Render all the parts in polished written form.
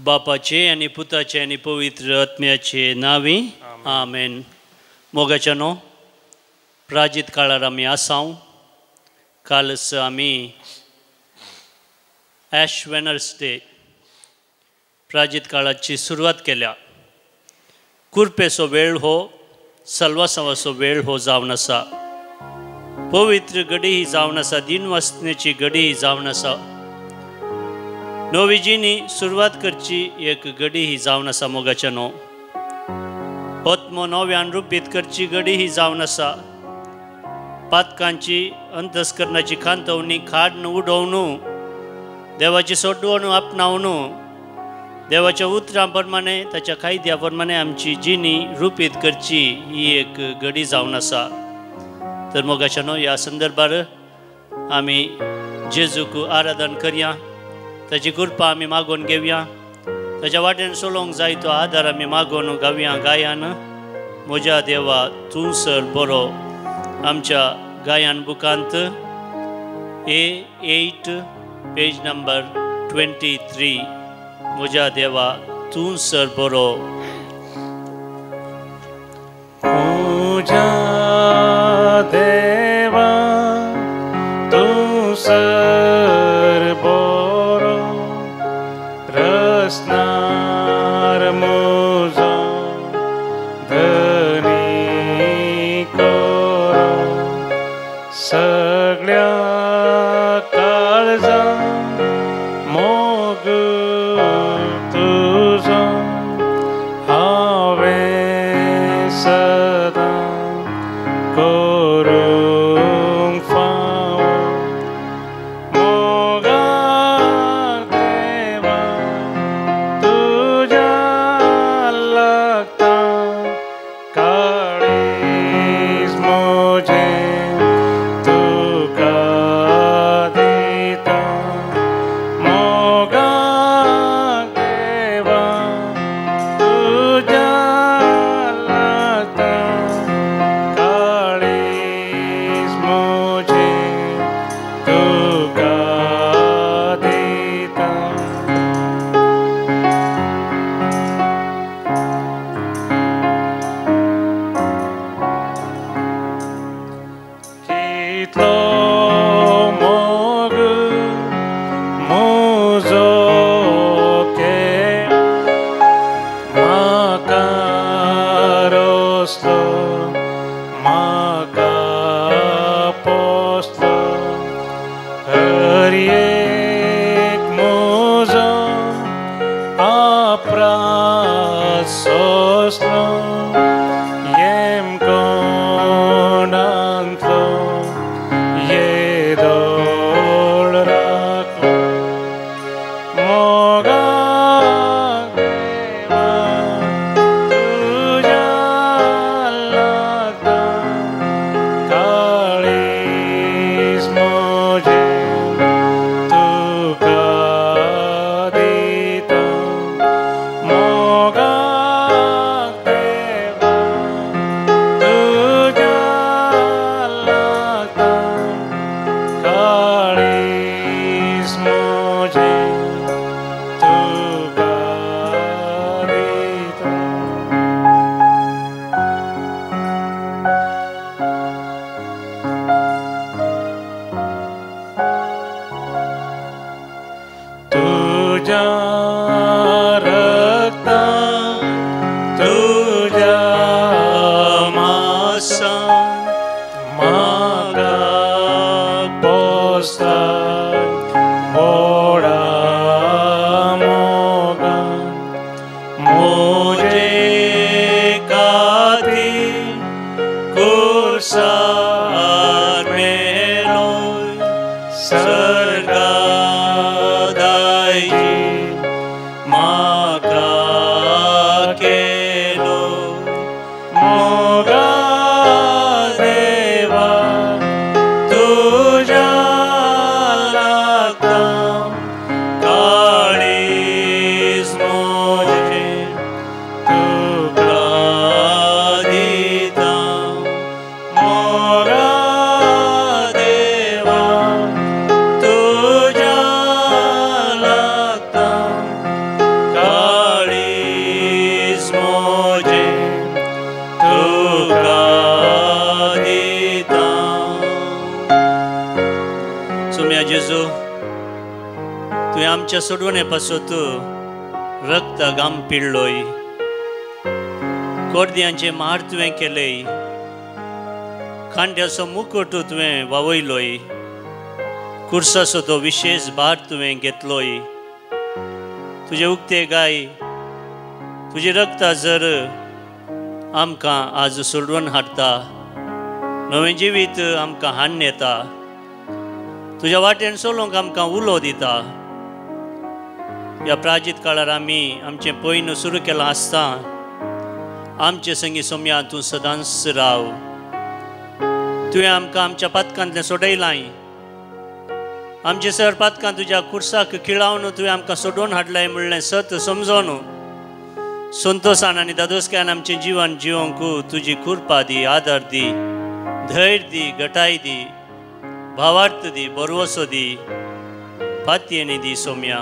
बापाचे आनी पुताचे आनी पवित्र आत्म्याचे नांवी आमेन. मोगाच्या न्हू प्राजीत काळार आमी आसाव. कालच आमी ॲश वेनसडे प्राजीत काळाची सुरवात केल्या. कुरपेचो वेळ हो सल्वासावाचो वेळ हो जावन आसा. पवित्र घडी ही जावन आसा, दिनवासनेची घडी ही जावन आसा. नवी जिणी सुरवात करची एक घडी ही जावन आसा. मोगाच्या न्हू आत्मो नव्यान रुपीत करची घडी ही जावन आसा. पातकांची अंतस्करणाची खांतवणी खाडन उडोवन देवाची सोडवण आपणावन देवाच्या उतरां प्रमाणे ताच्या कायद्या प्रमाणे आमची जिणी रुपीत करची ही एक घडी जावन आसा. तर मोगाच्या न्हू ह्या संदर्भार आमी जेजूक आराधन करया, ताची कृपा आमी मागोवन घेवया, ताच्या वाटेन चलोवंक जाय तो आदार आमी मागोवन गावया गायान. म्हज्या देवा तूं सर बरो आमच्या गायन बुकांत A8 page number 23. म्हज्या देवा तूं सर बरो. म्हज्या देवा तूं सर बरो, रसनार म्हजो धनी करो, सगळ्या काळजा मोग तुजो हांवें सदां करूंक फावो. मोगार देवा तुज्या लागता काळीज म्हजें तुका दिता. मोगार देवा तुज्या लागता काळीज म्हजें तुका दिता. जितलो मोग म्हजो केला म्हाका रोसलो म्हाका पोसलो, हर एक म्हजो आपरात सोंसलो, येमकोंडांतलो येदोळ राखलो. मोगार देवा तुज्या लागता काळीज म्हजें तुका दिता. मोगार देवा तुज्या लागता काळीज म्हजें तुका दिता. तुज्या रक्तान तुज्या मासान म्हाका पोसता व्हडा मोगान. म्हजे खातीर खुर्सार मेलोय, सर्गा दायजी तुवें आमच्या सोडवणे पासत रक्त घाम पिडलोय, कोर्द्यांचे मार तुवें केले, कांड्याचो मुकुट तुवें वावयलोय, कुर्साचो तो विशेश भार तुवें घेतलोय। तुजे उक्ते गाय, तुजे रक्ता जर आमकां आज सोडवून हाडटा, नवें जिवीत आमकां हाडून येता, तुज्या वाटेन चलोवंक आमकां उलो दिता। ह्या प्राजीत काळार आमी आमचें पयन सुरू केलां आसता, आमचे संगी सोम्या तूं सदांच राव। तुवें आमकां आमच्या पातकांतलें सोडयलां, आमचे सर पातकां तुज्या कुर्साक खिळावन तुवें आमकां सोडोवन हाडलाय म्हणलें सत समजोन संतोशान आनी दादोसकायन आमचें जिवन जिवंक तुजी कृपा दी, आदार दी, धैर्य दी, गटाय दी, भावार्थ दी, बरवसो दी, फातयेनी दी सोम्या।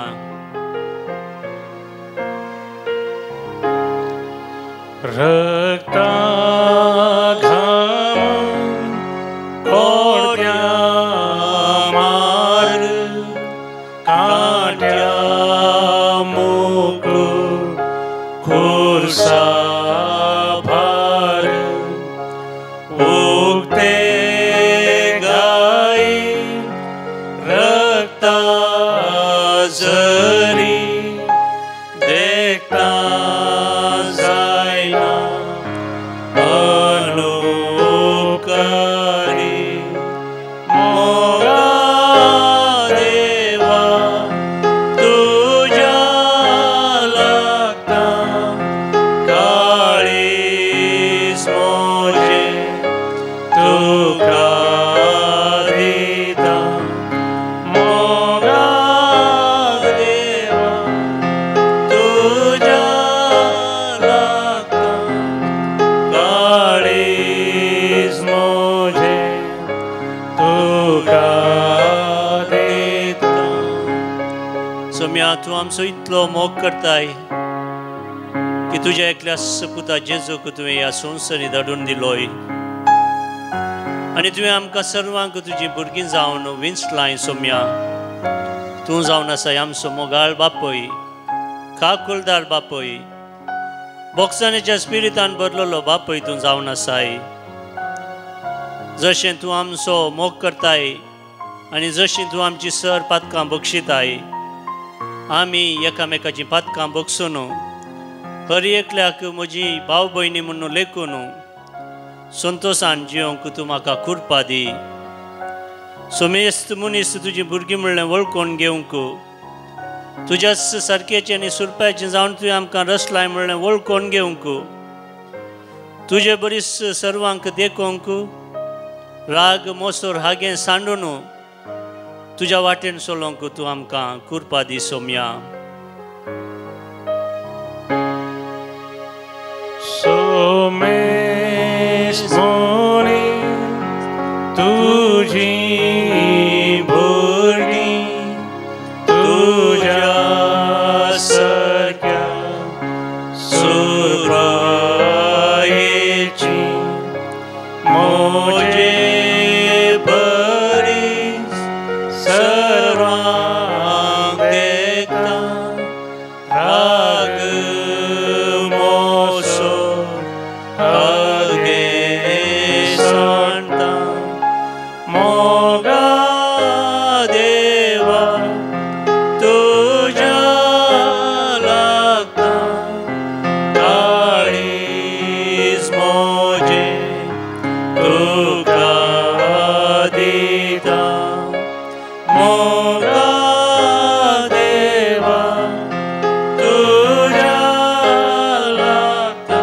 रक्ता घाम कोट्या मार कांट्या मुकु खुर्सा भार उगते गाई रक्ता जरी देखता जायना अनुपकारी मोगा देवा तुझ्या लागता काळीज मोजे तुका दिता मोगा देवा तुझ्या लागता काळीज मोजे तुका दिता। सोम्या तूं आमचो इतलो मोग करताय की तुज्या एकल्या पुता जेजूक तुवें ह्या संवसारी धाडून दिलोय आनी तुवें आमकां सर्वांक तुजी भुरगीं जावन विंचलाय। सोम्या तूं जावन आसाय आमचो मोगाळ बापूय, काकुलदार बापूय, बोक्साणेच्या स्पिरितान भरलेलो बापूय तूं जावन आसाय। जशें तूं आमचो मोग करताय आनी जशीं तूं आमची सर पातकां बक्षिताय, आमी एकामेकाचीं पातकां बक्षून हर एकल्याक म्हजी भाव भयणी म्हणून लेखून संतोशान जिवंक तूं म्हाका कृपा दी। सोमेस्त मनीस तुजी भुरगीं म्हणलें वळखून घेवंक, तुज्याच सारकेचें आनी सुरपाचें जावन तुवें आमकां रसलाय म्हणलें वळखून घेवंक, तुजे बरीच सर्वांक देखोवंक, राग मोसोर हागें सांडून तुज्या वाटेन चलोवंक तूं आमकां कृपा दी सोम्या। सोमेस मोनी तुझी भुरगीं तुझ्या सारक्या सुरायेची मोजे बरीच सर्वांक देखता राग मोसो हागे सांडता मोगा देवा तुझ्या लागता काळीज मोजे तुका दिता मोगा देवा तुझ्या लागता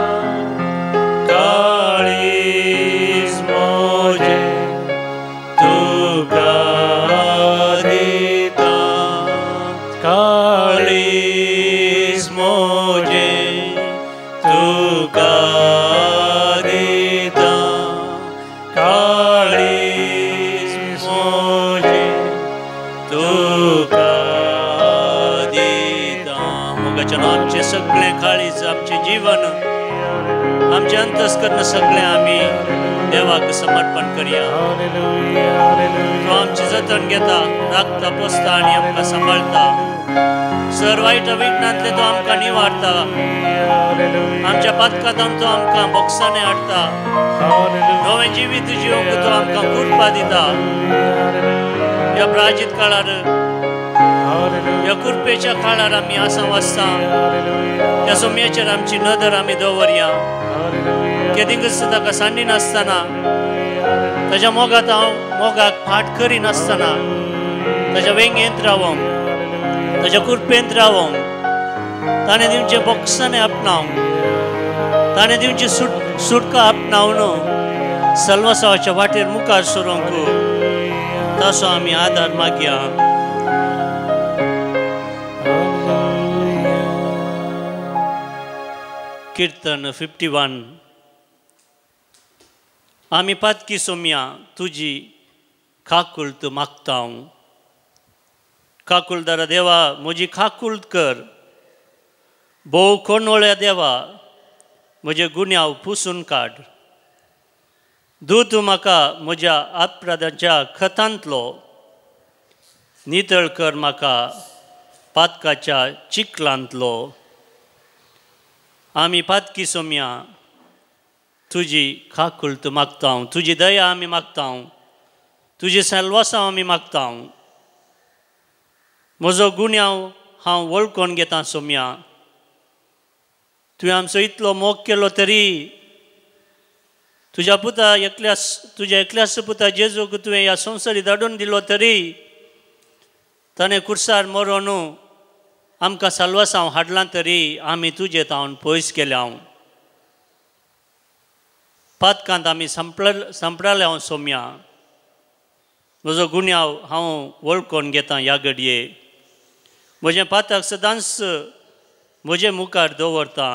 काळीज मोजे तुका दिता काळीज मोजे तुका दिता काळीज मोजे तुका दिता। मोगाच्या आमचें सगळें काळीज, आमचें जीवन, आमचें अंतस्कर्ण सगळें आमी देवाक समर्पण करया। तो आमचें जतन घेता, राखता, पोसता आनी आमकां सांबाळटा। वायट विघ्नांतले तो आमकां निवारता. आमच्या पातकांत तो आमकां बोक्सांनी हाडटा. नवें जिवीत जिवंक तो आमकां कृपा दिता. ह्या प्राजीत काळार, ह्या कृपेच्या काळार आमी आसा वाचता. त्या सोम्याचेर आमची नदर आमी दवरया. केदींकच ताका सांडी नासतना, ताज्या मोगात हांव मोगाक फाट करिनासतना ताज्या वेंगेंत रावोंक, ताज्या कृपेंत रावोंक, ताणें दिवचें बोक्सांनी आपणावंक, ताणें दिवची सुटका आपणावन सल्वासावाच्या वाटेर मुखार सरूंक ताचो आमी आदार मागया. किर्तन 51. आमी पातकी सोम्या तुजी काकुळत मागता. काकुळदारा देवा म्हजी काकुळत कर. भोव कोणोळ्या देवा म्हजे गुन्यांव पुसून काड. दूत म्हाका म्हज्या अपराधाच्या खतांतलो, नितळ कर म्हाका पातकाच्या चिखलांतलो. आमी पातकी सोम्या तुजी काकुळत मागता. तुजी दया आमी मागता. तुजी सल्वासांव आमी मागता. म्हजो गुन्यांव हांव वळखून घेता सोम्या. तुवें आमचो इतलो मोग केलो तरी तुज्या पुता एकल्यास, तुज्या एकल्यास पुता जेजूक तुवें ह्या संवसारी धाडून दिलो तरी ताणें कुर्सार मरोन आमकां साल्वासांव हाडलां तरी आमी तुजे तावन पयस केल्या. पातकांत आमी सांपडले हांव सोम्या. म्हजो गुन्यांव हांव वळखून घेता ह्या घडये. म्हजें पातक सदांच म्हजे मुखार दवरता.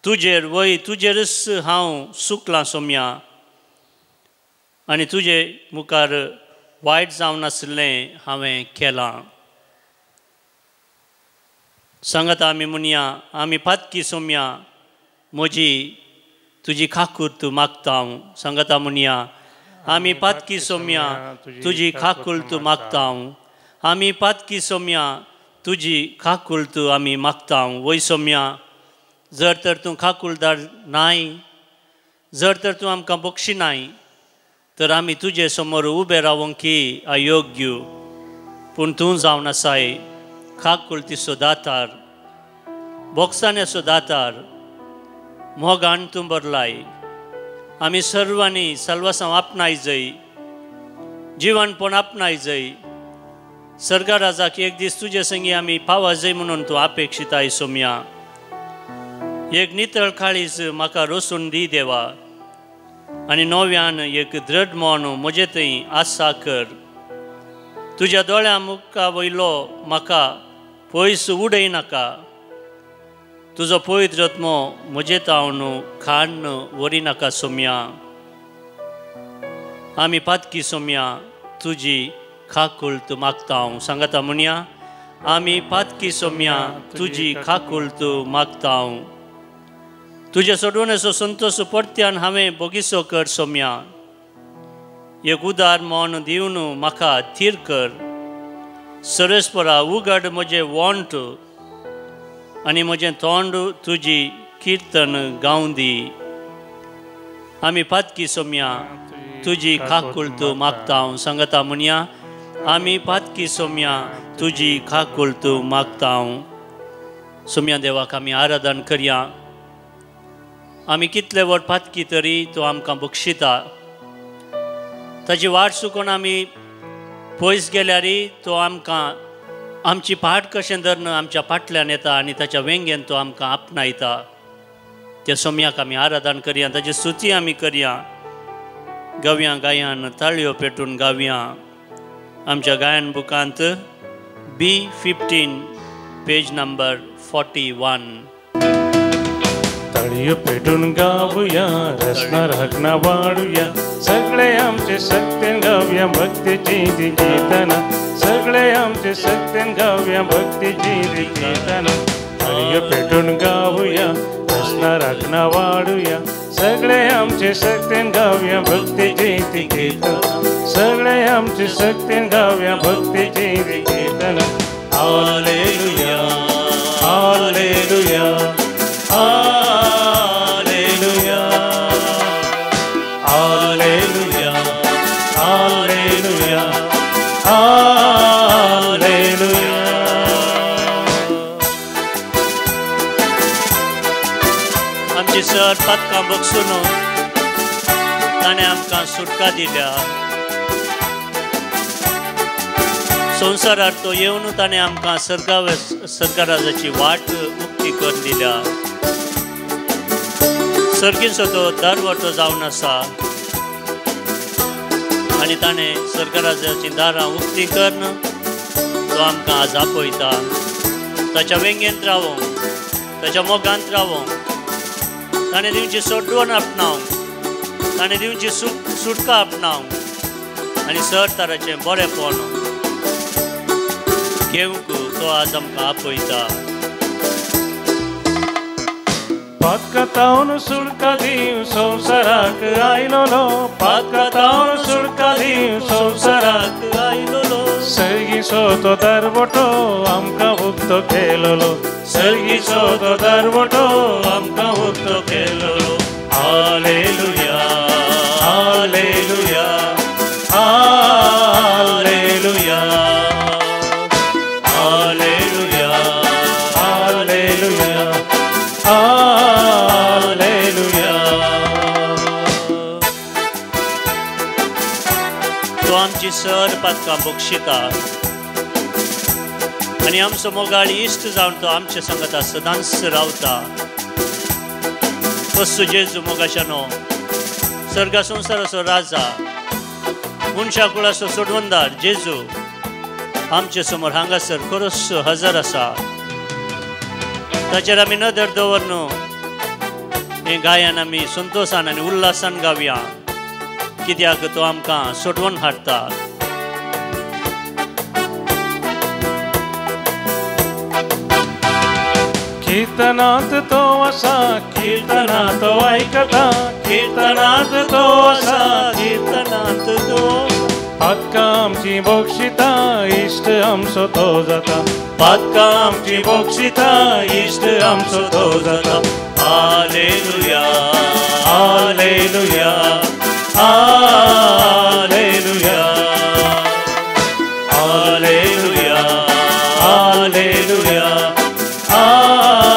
तुजेर वय तुजेरच हांव सुकलां सोम्या आनी तुजे मुखार वायट जावन आशिल्लें हांवें केलां. सांगता आमी म्हणया, आमी पातकी सोम्या म्हजी तुजी काकूळ तूं मागता. सांगता म्हणया, आमी पातकी सोम्या तुजी काकूळ तूं मागता. आमी पातकी सोम्या तुजी काकूळ तूं आमी मागता. वय सोम्या, जर तर तूं काकुळदार नाय, जर तर तूं आमकां बक्षी नाय तर आमी तुजे समोर उबे रावंक की अयोग्य. पूण तूं जावन आसाय काकुळतीचो दातार, बोक्साण्याचो दातार, मोगान तूं भरलाय. आमी सर्वांनी सल्वासांव आपणाय जय, जिवनपण आपणाय जय. सर्गा राजाक एक दीस तुजे संगी आमी पावा जय म्हणून तूं अपेक्षिताय सोम्या. एक नितळ काळीज म्हाका रोसून दी देवा आनी नव्यान एक दृढ मन म्हजे थंय आसा कर. तुज्या दोळ्या मुखा वयलो म्हाका पयस उडय नाका. तुजो पवित्र आत्मो म्हजे तावन खाण व्हरी नाका सोम्या. आमी पातकी सोम्या तुजी काकूळ तूं मागता. सांगता म्हणया, आमी पातकी सोम्या तुजी काकूळ तूं मागता. तुजे सोडवणेचो संतोष परत्यान हांवें बोगिसो कर सोम्या. एक उदार मन दिवन म्हाका थीर कर. सरस्परा उगड म्हजें वोंट आनी म्हजें तोंड तुजी किर्तन गावं दी. आमी पातकी सोम्या तुजी काकूळ तूं मागता. सांगता म्हणया, आमी पातकी सोम्या तुजी काकूळ तूं मागता. सोम्या देवाक आमी आराधन करया. आमी कितले व्हड पातकी तरी तो आमकां बक्षिता. ताजी वाट चुकोन आमी पयस गेल्यार तो आमकां आमची पाट कशें धरून आमच्या फाटल्यान येता आनी ताच्या वेंगेन तो आमकां आपणायता. त्या सोम्याक आमी आराधन करया, ताजी स्तुती आमी करया. गावया गायान ताळयो पेटून गावया. आमच्या गायन बुकांत B15 page number 41. ताळयो पेटून गावया, रसना राखना वाडूया, सगळे आमचे सत्यान गावया भक्तीची ती गीतना. सगळे आमचे सत्यान गावया भक्तीची ती गीतना. ताळयो पेटून गावया, रसना राखना वाडूया, सगळे आमचे सत्यान गावया भक्तीची ती गीतना. सगळे आमचे सत्यान गावया भक्तीची ती गीतना. हालेलुया. आमची सर पातकां बगसून ताणें आमकां सुटका दिल्या. संवसारार तो येवन ताणें आमकां सर्गराजाची वाट उक्ती करून दिल्या. सर्गीचो तो दरवटो जावन आसा आनी ताणें सर्गराजाचीं दारां उक्ती करून तो आमकां आज आपयता. ताच्या वेंगेंत रावोंक, ताच्या मोगांत रावोंक, ताणें दिवची सोडवण आपणावंक, ताणें दिवची सुटका आपणावंक आनी सर तराचें बरेंपण घेवंक तो आज आमकां आपयता. पातकां सुटका दिव संवसाराक आयलोलो, पातकां सुटका दिव संवसाराक आयलोलो. सर्गीचो तो दरवटो आमकां उक्तो केलोलो, सर्गीचो तो दरवटो आमकां उक्तो केलोलो. Hallelujah, hallelujah, hallelujah, hallelujah, hallelujah, hallelujah. तो आमची सर पातकां बक्षिता आनी आमचो मोगाळ इश्ट जावन तो आमच्या संगता सदांच रावता. तस्सो जेजू मोगाशानो सर्गा संवसाराचो राजा, मनशा कुळाचो सोडवणदार जेजू आमचे समोर हांगासर खरोच हजर आसा. ताचेर आमी नदर दवर न्हू हें गायन आमी संतोशान आनी उल्हासान गावया, कित्याक तो आमकां सोडवण हाडटा. कीर्तनांत तो आसा, कीर्तनांत तो आयकता, कीर्तनांत तो आसा, कीर्तनांत तो पातकां आमची बक्षिता, इश्ट आमचो तो जाता, पातकां आमची बक्षिता, इश्ट आमचो तो जाता. Hallelujah, hallelujah, hallelujah, hallelujah, hallelujah, hallelujah.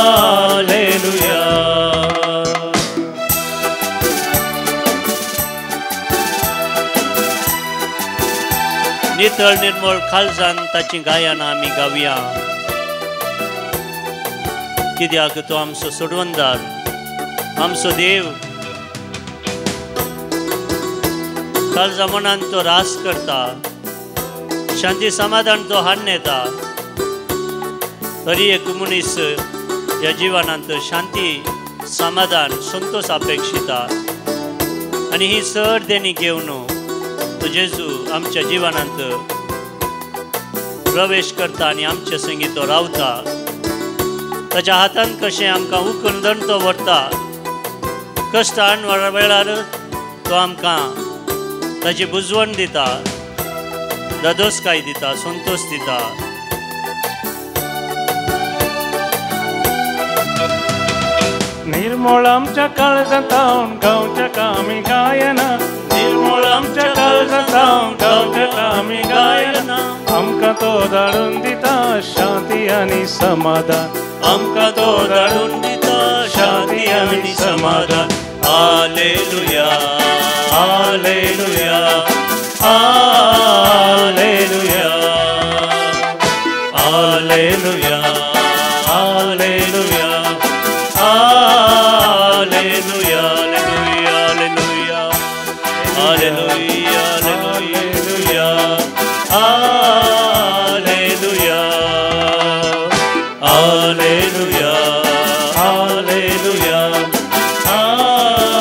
नितळ निर्मळ खालजान ताची गायनां आमी गावया, कित्याक तो आमचो सोडवणदार, आमचो देव. काळजा मनान तो रास करता, शांती समाधान तो हाडून येता. तरी एक मनीस ह्या जिवनांत शांती समाधान संतोष अपेक्षिता आनी ही चड देणी घेवन तो जेजू आमच्या जिवनांत प्रवेश करता आनी आमचे संगी तो रावता. ताच्या हातान कशें आमकां उखलून तो व्हरता. कश्ट वेळार तो आमकां ताची बुजवण दिता, धादोसकाय दिता, संतोष दिता. निर्मळ आमच्या काळजांत गांवच्या कामी गायना, निर्मळ आमच्या काळजांत गांवच्या कामी गायना. आमकां तो धाडून दिता शांती आनी समाधान, आमकां तो धाडून दिता शांती आनी समाधान. Hallelujah, hallelujah, hallelujah, hallelujah, hallelujah, hallelujah, hallelujah, hallelujah, hallelujah, hallelujah, hallelujah, hallelujah, hallelujah.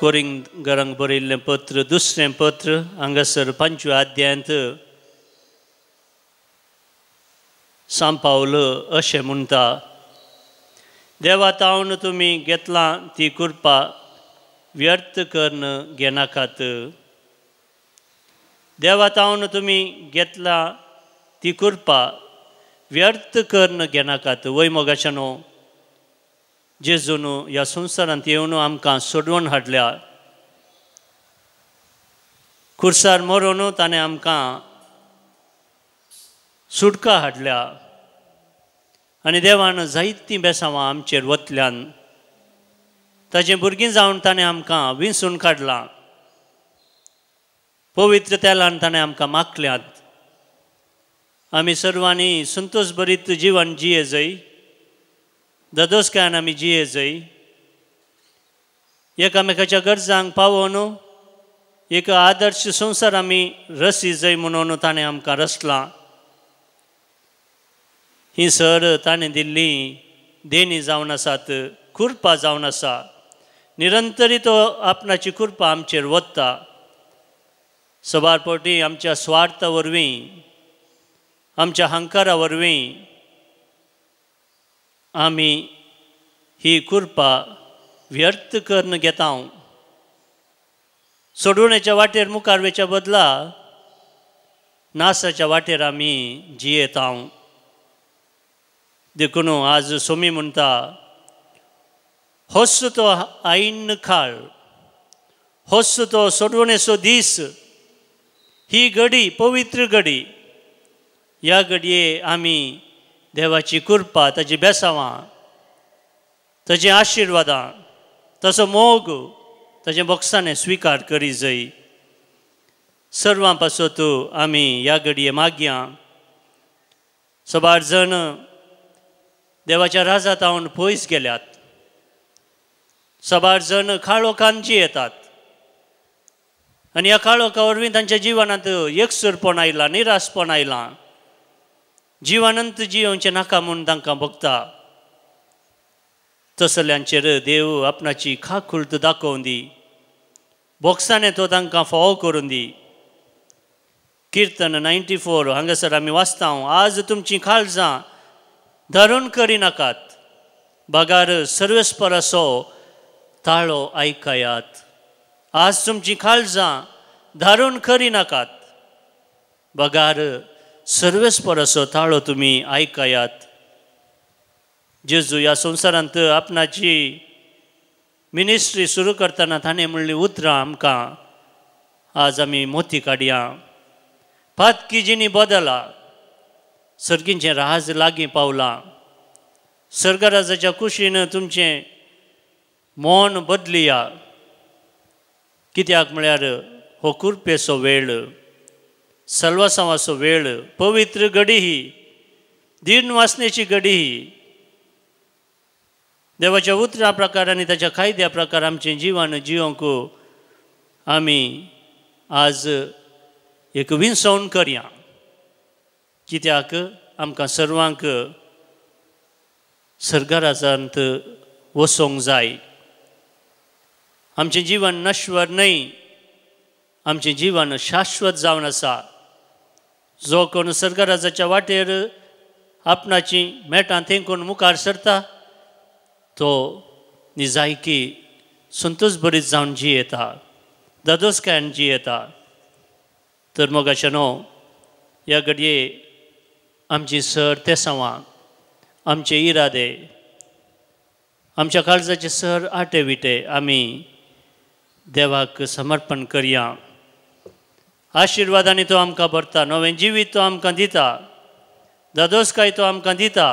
कोरिंगरांक बरयल्लें पत्र, दुसरें पत्र, हांगासर 5व्या अध्यायांत सांत पावल अशें म्हणटा, देवा तावन तुमी घेतलां ती कृपा व्यर्थ करून घेनाकात. देवा तावन तुमी घेतलां ती कृपा व्यर्थ करून घेनाकात. वय मोगाच्यानो, जेजून ह्या संवसारांत येवन आमकां सोडवण हाडल्या. खुर्सार मरोन ताणें आमकां सुटका हाडल्या आनी देवान जायतीं बेसांवां आमचेर वतल्यान ताजें भुरगीं जावन ताणें आमकां विंचून काडलां. पवित्र तेलान ताणें आमकां माखल्यात. आमी सर्वांनी संतोश भरीत जिवन जिये जय, ददोसकायान आमी जिये जय, एकामेकाच्या गरजांक पावोवन एक आदर्श संवसार आमी रसी जय म्हणून ताणें आमकां रचलां. ही सर ताणें दिल्ली देणी जावन आसात, कृपा जावन आसा. निरंतरी तो आपणाची कृपा आमचेर वता. सबार फावटी आमच्या स्वार्था वरवीं, आमच्या हंकारा वरवीं आमी ही कृपा व्यर्थ करून घेता. सोडवण्याच्या वाटेर मुखार वयच्या बदला नासाच्या वाटेर आमी जियेता. देखून आज सोमी म्हणटा, होच तो आयन काळ, होच तो सोडवणेचो दीस, ही घडी पवित्र घडी. ह्या घडये आमी देवाची कृपा, ताजी बेसांवां, ताजी आशिर्वादां, ताचो मोग, ताजें बोक्साणें स्विकार करी जय. सर्वां पासत आमी ह्या घडये मागया. सबार जण देवाच्या राजांत हांव पयस गेल्यात, सबार जण काळोखान जियेतात आनी ह्या काळोखा वरवीं तांच्या जिवनांत एकसुरपण आयलां, निराशपण आयलां. जिवानंत जियोवचें नाका म्हूण तांकां भोगता. तसल्यांचेर देव आपणाची खाकुल्त दाखोवन दी, बोक्साणें तो तांकां फावो करून दी. किर्तन 94 हांगासर आमी वाचता, आज तुमचीं काळजां धरून करिनाकात, बगार सर्वेस्पराचो ताळो आयकयात. आज तुमचीं काळजां धारून करिनाकात, बगार सर्वेस्पराचो ताळो तुमी आयकयात. जेजू ह्या संवसारांत आपणाची मिनिस्ट्री सुरू करतना ताणें म्हणलीं उतरां आमकां आज आमी मोती काडया. पातकी जिणी बदला, सर्गींचें राज लागीं पावलां, सर्गराजाच्या कुशीन तुमचें मन बदलिया. कित्याक म्हळ्यार हो कुरपेचो वेळ, सल्वासांवाचो वेळ, पवित्र घडी ही, दीर्ण वासनेची घडी ही. देवाच्या उतरां प्रकार आनी ताच्या कायद्या प्रकार आमचें जिवन जिवंक आमी आज एक विंचवण करया. कित्याक आमकां सर्वांक सर्गराजांत वचोंक जाय. आमचें जिवन नश्वर न्हय, आमचें जिवन शाश्वत जावन आसा. जो कोण सर्गराजाच्या वाटेर आपणाची मेटां तेंकून मुखार सरता तो निजायकी संतोश बरीत जावन जियेता, दादोसकायेन जियेता. तर मोगाचें न्हू, ह्या घडये आमची सर तेसांवां, आमचे इरादे, आमच्या काळजाचे सर आटे विटे आमी देवाक समर्पण करया. आशिर्वादांनी तो आमकां भरता, नवें जिवीत तो आमकां दिता, दादोसकाय तो आमकां दिता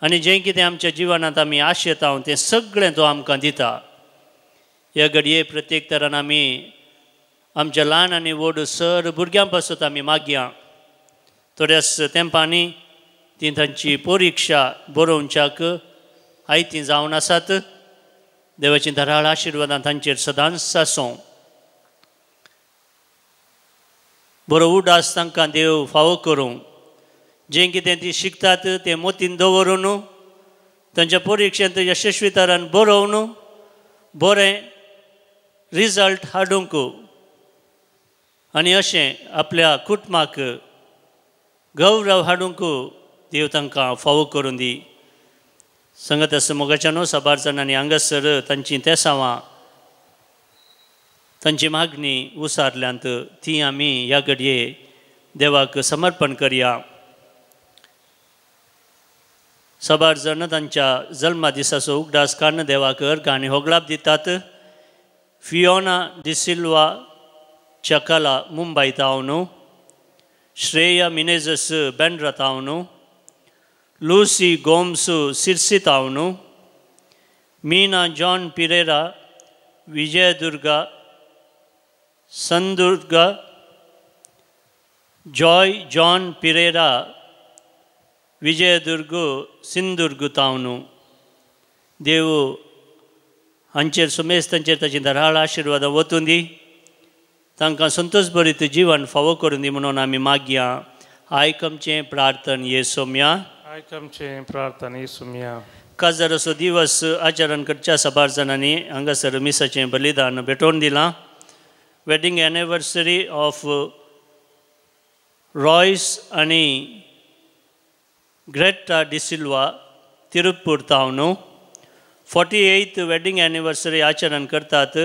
आनी जें कितें आमच्या जिवनांत आमी आशेता तें सगळें तो आमकां दिता. ह्या घडये प्रत्येक तरान आमी आमच्या ल्हान आनी व्हड सर भुरग्यां पासत आमी मागया. थोड्याच तेंपांनी ती तांची परिक्षा बरोवच्याक आयतीं जावन आसात. देवाची धाराळ आशिर्वादां तांचेर सदांच आसूं. बरो उडास तांकां देव फावो करूं. जें कितें ती शिकतात तें मोतीन दवरून तांच्या परिक्षेंत यशस्वी तरान बरोवन बरें रिजल्ट हाडूंक आनी अशें आपल्या कुटुंबाक गौरव हाडूंक देव तांकां फावो करून दी. संगत आसा मोगाच्या न्हू, साबार जाणांनी हांगासर तांचीं तेसांवां, तांची मागणी उसारल्यांत, ती आमी ह्या घडये देवाक समर्पण करया. साबार जाण तांच्या जल्मा दिसाचो उगडास काडून देवाक अर्घ आनी होगळाप दितात. फियोना डिसिल्वा चकला मुंबय तावन, श्रेया मिनेजस बेंड्रा तावन, लुसी गोम्स सिरसी तावनु, Meena John Pereira Vijaydurga Sandurga, Joy John Pereira Vijaydurg Sindhudurg तावनु। देव हांचेर सुमेस्तांचेर ताची धाराळ आशिर्वादां वतून दी, तांकां संतोष भरीत जीवन फावो करून दी म्हणून आमी मागया। आयक आमचें प्रार्थन येसोम्या, आयक आमचें प्रार्थन येसोम्या। काजाराचो दिवस आचरण करच्या साबार जाणांनी हांगासर मिसाचें बलिदान भेटोवन दिलां। वेडिंग एनिवर्सरी ऑफ रॉयस आनी ग्रेटा डिसिल्वा तिरुप्पूर तावनु, 48th wedding anniversary आचरण करतात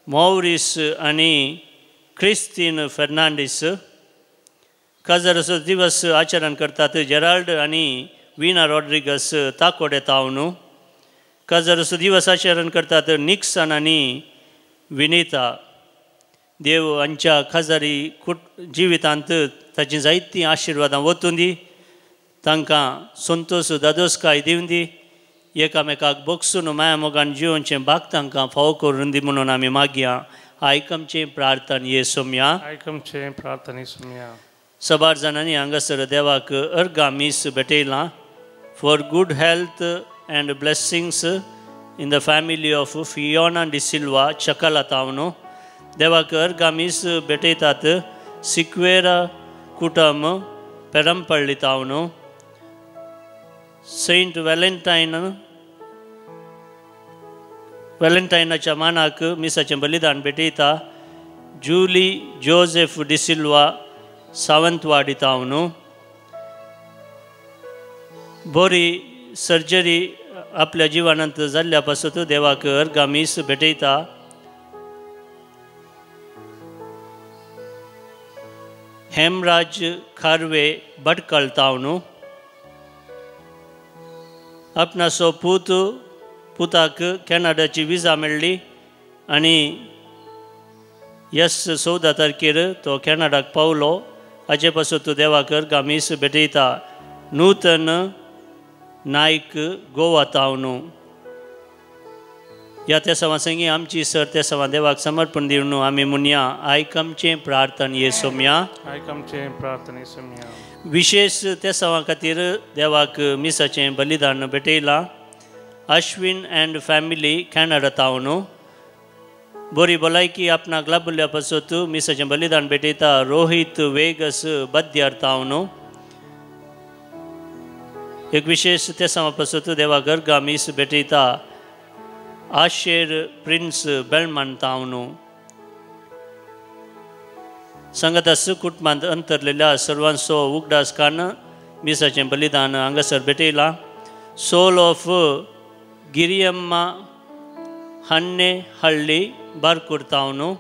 मॉवरीस आनी क्रिस्तीन फेर्नांडीस। काजाराचो दिवस आचरण करतात जेराल्ड आनी वीणा रॉड्रिगस ताकोडे तावनु। काजाराचो दिवस आचरण करतात निक्सन आनी विनिता। देव हांच्या खाजारी जिवितांत ताची जायतीं आशिर्वादां वतून दी, तांकां संतोष दादोसकाय दिवन दी, एकामेकाक बगसून माया मोगान जिवनचें भाग तांकां फावो करून दी म्हणून आमी मागया। आयक आमचें प्रार्थन येसोम्या, आयक आमचें प्रार्थन येसोम्या। सबार जाणांनी हांगासर देवाक अर्गां मीस भेटयलां। For good health and blessings in the family of Fiona D'Silva Chakala तावनु, देवाक अर्गां मीस भेटयतात सिक्वेरा कुटम पेरंपल्ली तावनु, सेंट व्हॅलेंटायन व्हॅलेंटायनाच्या मानाक मिसाचें बलिदान भेटयता जुली जोसेफ डिसिल्वा सावंतवाडी तावनु। बरी सर्जरी आपल्या जिवनांत जाल्ल्या पासत देवाक अर्गां मीस भेटयता। हेमराज खारवे भटकळ तावनु, आपणाचो पूत पुताक कॅनडाची विजा मेळ्ळी आनी यस 14 तारखेर तो कॅनडाक पावलो। हाचे पासून तूं देवाक अर्गां मीस भेटयता। नूतन नायक गोवा तावनु। ह्या तेसांवा संगी आमची सर तेसांवा देवाक समर्पण दिवन आमी मुनया। आयक आमचें प्रार्थन येसोम्या, आयक आमचें प्रार्थन येसोम्या। विशेष तेसांवा खातीर देवाक मिसाचें बलिदान भेटयलां। अश्विन अँड फॅमिली कॅनडा तावनु, बरी भलायकी आपणाक लाभिल्ल्या पासत मिसाचें बलिदान भेटयता रोहित वेगस बद्यार तावनु। एक विशेष तेसांवा पासत देवाक अर्गां मीस भेटयता आशेर प्रिन्स बेलमान तावनु। संगतास कुटुंबांत अंतरलेल्या सर्वांचो उगडास कान मिसाचें बलिदान हांगासर भेटयलां। सोल of Giriyamma हन्ने हळ्ळी Barkur तावनु।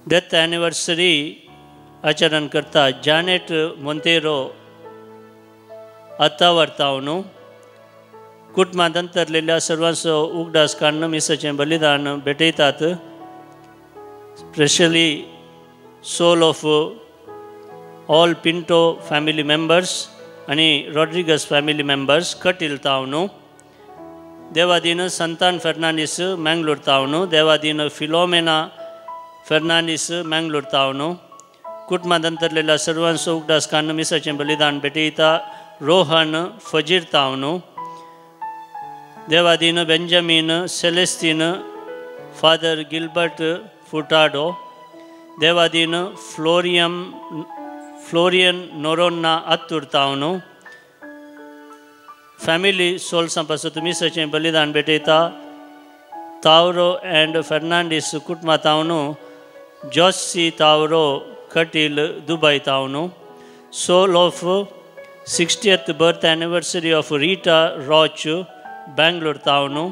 Death anniversary आचरण करता जानेट मोंतेरो अत्तावर तावनु। कुटुंबांत अंतरलेल्या सर्वांचो उगडास काडून मिसाचें बलिदान भेटयतात। Specially soul of all Pinto family members आनी रॉड्रिगस फॅमिली मेंबर्स कटील तावनु। देवादीन संतान फेर्नांडीस मँगलोर तावनु, देवादीन फिलोमेना फेर्नांडीस मँगलोर तावनु। कुटुंबांत अंतरलेल्या सर्वांचो उगडास काडून मिसाचें बलिदान भेटयता रोहन फजीर तावनु। देवादीन Benjamin Celestine father Gilbert Furtado, देवादीन फ्लोरियन नोरोन्ना अत्तूर तावनु। फॅमिली सोल्सां पासत मिसाचें बलिदान भेटयता तावरो अँड फेर्नांडीस कुटुंबा तावनु, जॉसी तावरो कटील दुबय तावनु। Soul of 60th birth anniversary of Rita Roach Bangalore तावनु।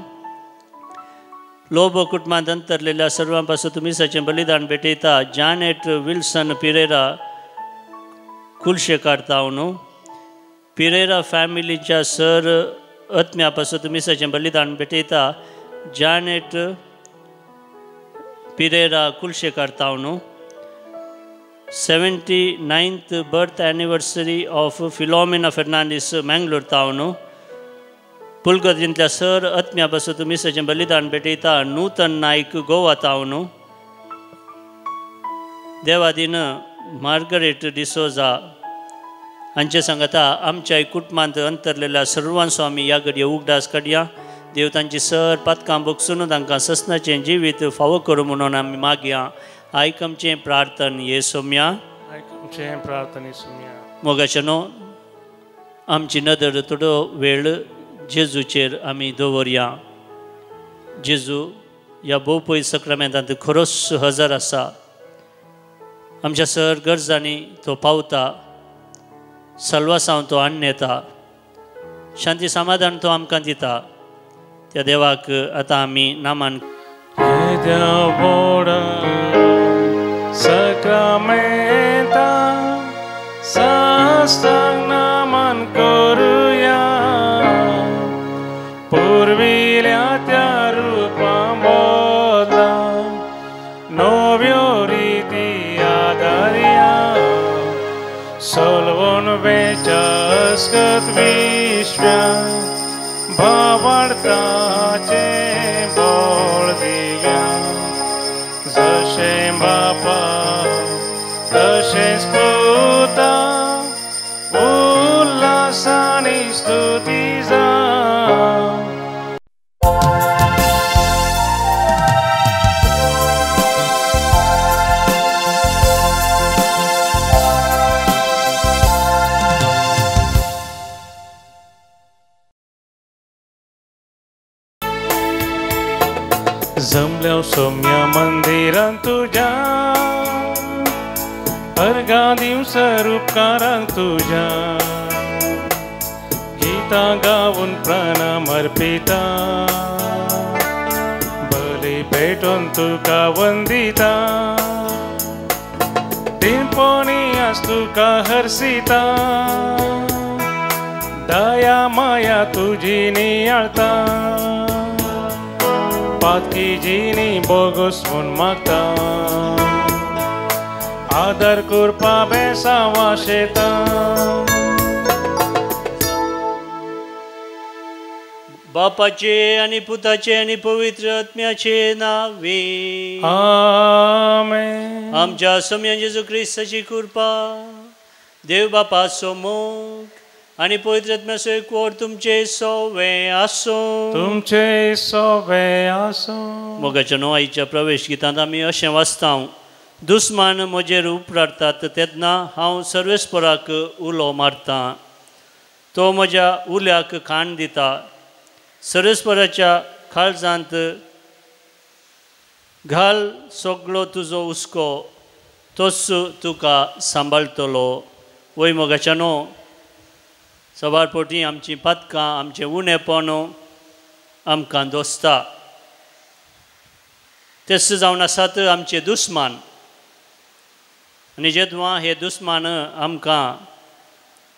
लोबो कुटुंबांत अंतरलेल्या सर्वां पासत मिसाचें बलिदान भेटयता जानेट विल्सन पिरेरा कुलशेकार तावनु। पिरेरा फॅमिलीच्या सर आत्म्या पासत मिसाचें बलिदान भेटयता जानेट Pereira Kulshekar तावनु। 79th birth anniversary of Philomena Fernandes Mangalore town. पुलगर्जींतल्या sir आत्म्या पासून मिसाचें बलिदान भेटयता नूतन नायक गोवा तावन. देवादीन मार्गरेट डिसोजा हांचे सांगता आमच्या कुटुंबांत अंतरलेल्या सर्वांचो आमी ह्या घडये उगडास काडया. देव तांची सर पातकां बगसून तांकां ससनाचें जिवीत फावो करूं म्हणून आमी मागया. आयक आमचें प्रार्थन ये सोम्या. आयक आमचें प्रार्थन ये सोम्या. मोगाचे न्हू आमची नदर थोडो वेळ जेजूचेर आमी दवरया. जेजू ह्या भोवपय सक्रामेंतांत खरोच हजर आसा. आमच्या सर गरजांनी तो पावता, सल्वासांव तो हाडून येता, शांती समाधान तो आमकां दिता. त्या देवाक आतां आमी नामान सक्रामेंता साष्टांग नमन करुया, पुर्विल्या त्या रुपां बदला नव्यो रिती आदारया, सोलवून वेचास्कत विश्व्या भावार्थाचें बोळ दिव्या, जशें बापा तशेंच पुता उल्हासानी स्तुती जा. जमल्या सौम्या मंदिरांत तुज्या अर्घां दिवसर उपकारांक तुज्या, गीतां गावन प्रणाम अर्पिता, बली पेटोवन तुका वंदिता, टिंपोनी आस तुका हर्सिता, दया माया तुजी नियाळता, पातकी जिनी बोगस म्हूण मागता, आदर करपा बेसांवा शेता. बापाचे आनी पुताचे आनी पवित्र आत्म्याचे नावे आमेन. आमच्या सोम्या जेजू क्रिस्ताची कृपा, देव बापाचो मोग आनी पवित्र आत्म्याचो एकवट तुमचे सोवे आसूं. तुमचे सोवे आसूं. मोगाच्या न्हू आईच्या प्रवेश गितांत आमी अशें वाचता, दुस्मान म्हजेर उपराटतात तेन्ना हांव सर्वेस्पराक उलो मारतां, तो म्हज्या उल्याक खाण दिता. सर्वेस्पराच्या काळजांत घाल सगलो तुजो हुस्को, तोच तुका सांबाळटलो. वय मोगाच्या न्हू सवार पोटी आमची पातकां आमचें उणेपण आमकां दोसता, तेच जावन आसात आमचे दुस्मान. आनी जेदवां हे दुस्मान आमकां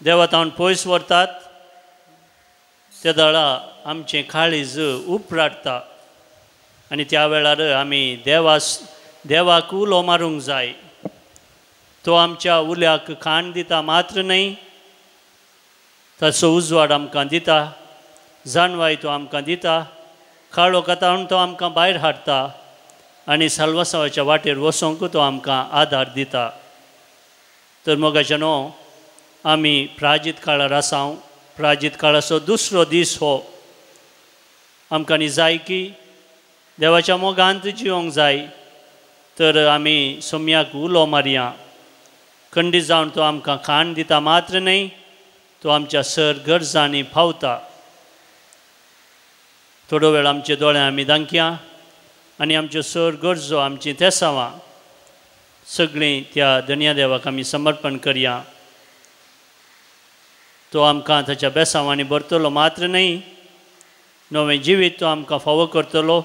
देवा तावन पयस व्हरतात त्या वेळा आमचें काळीज उपराटता आनी त्या वेळार आमी देवाक उलो मारूंक जाय. तो आमच्या उल्याक खाण दिता मात्र न्हय, ताचो उजवाड आमकां दिता, जाणवाय तो आमकां दिता, काळो कातावन तो आमकां भायर हाडटा आनी साल्वासावाच्या वाटेर वचोंक तो आमकां आदार दिता. तर मोगाच्या न्हू आमी प्राजीत काळार आसाव. प्राजीत काळाचो दुसरो दीस हो. आमकां न्ही जाय की देवाच्या मोगांत जिवंक जाय, तर आमी सोम्याक उलो मारया. खंडीत जावन तो आमकां खाण दिता मात्र न्हय, तो आमच्या सर गरजांनी पावता. थोडो वेळ आमचे दोळे आमी दांकया आनी आमच्यो सर गरजो आमची तेसावां सगळीं त्या धनया देवाक आमी समर्पण करया. तो आमकां ताच्या बेसांवांनी भरतलो मात्र न्हय, नवें जिवीत तो आमकां फावो करतलो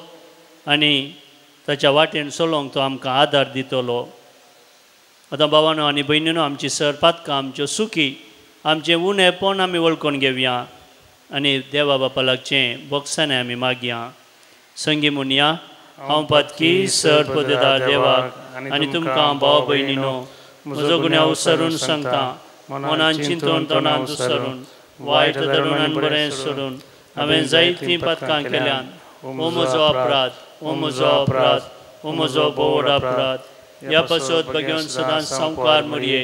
आनी ताच्या वाटेन चलोवंक तो आमकां आदार दितलो. आतां भावानो आनी भयणीनो आमची सर पातकां आमच्यो सुखी आमचें उणेपण आमी वळखून घेवया आनी देवा बापा लागचें बोगसाणें आमी मागया. संगी म्हणया, हांव पातकी सर पदेदार देवाक आनी तुमकां भाव भयणीनो म्हजो गुन्यांव सरून सांगता मनान चिंतून तोंडान सरून वायट धरून आनी बरें सोडून हांवें जायतीं पातकां केल्यान. ओ म्हजो अपराध, ओ म्हजो अपराध, ओ म्हजो भोव अपराध. ह्या पासत बघेवन सदांच सामकार मरये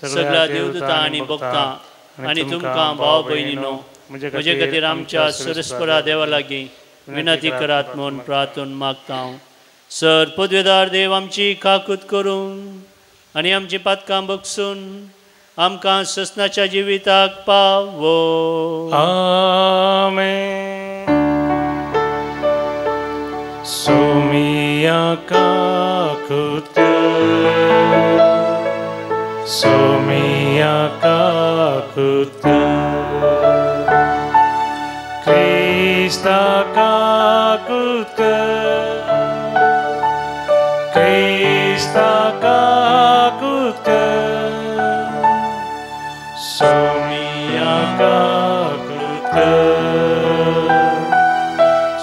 सगळ्या देवदूतां आनी भक्तां आनी तुमकां भाव भयणीनो म्हजे खातीर आमच्या सरस्परा देवा लागीं विनंती करात म्हूण प्रार्थून मागता हांव. सर पदवेदार देव आमची काकूत करून आनी आमची पातकां बगसून आमकां ससनाच्या जिविताक पावो. आमेन. सोमिया काकूत, सोमिया काकूत, क्रिस्ता काकूत, क्रिस्ता काकूत, सोमिया काकूत,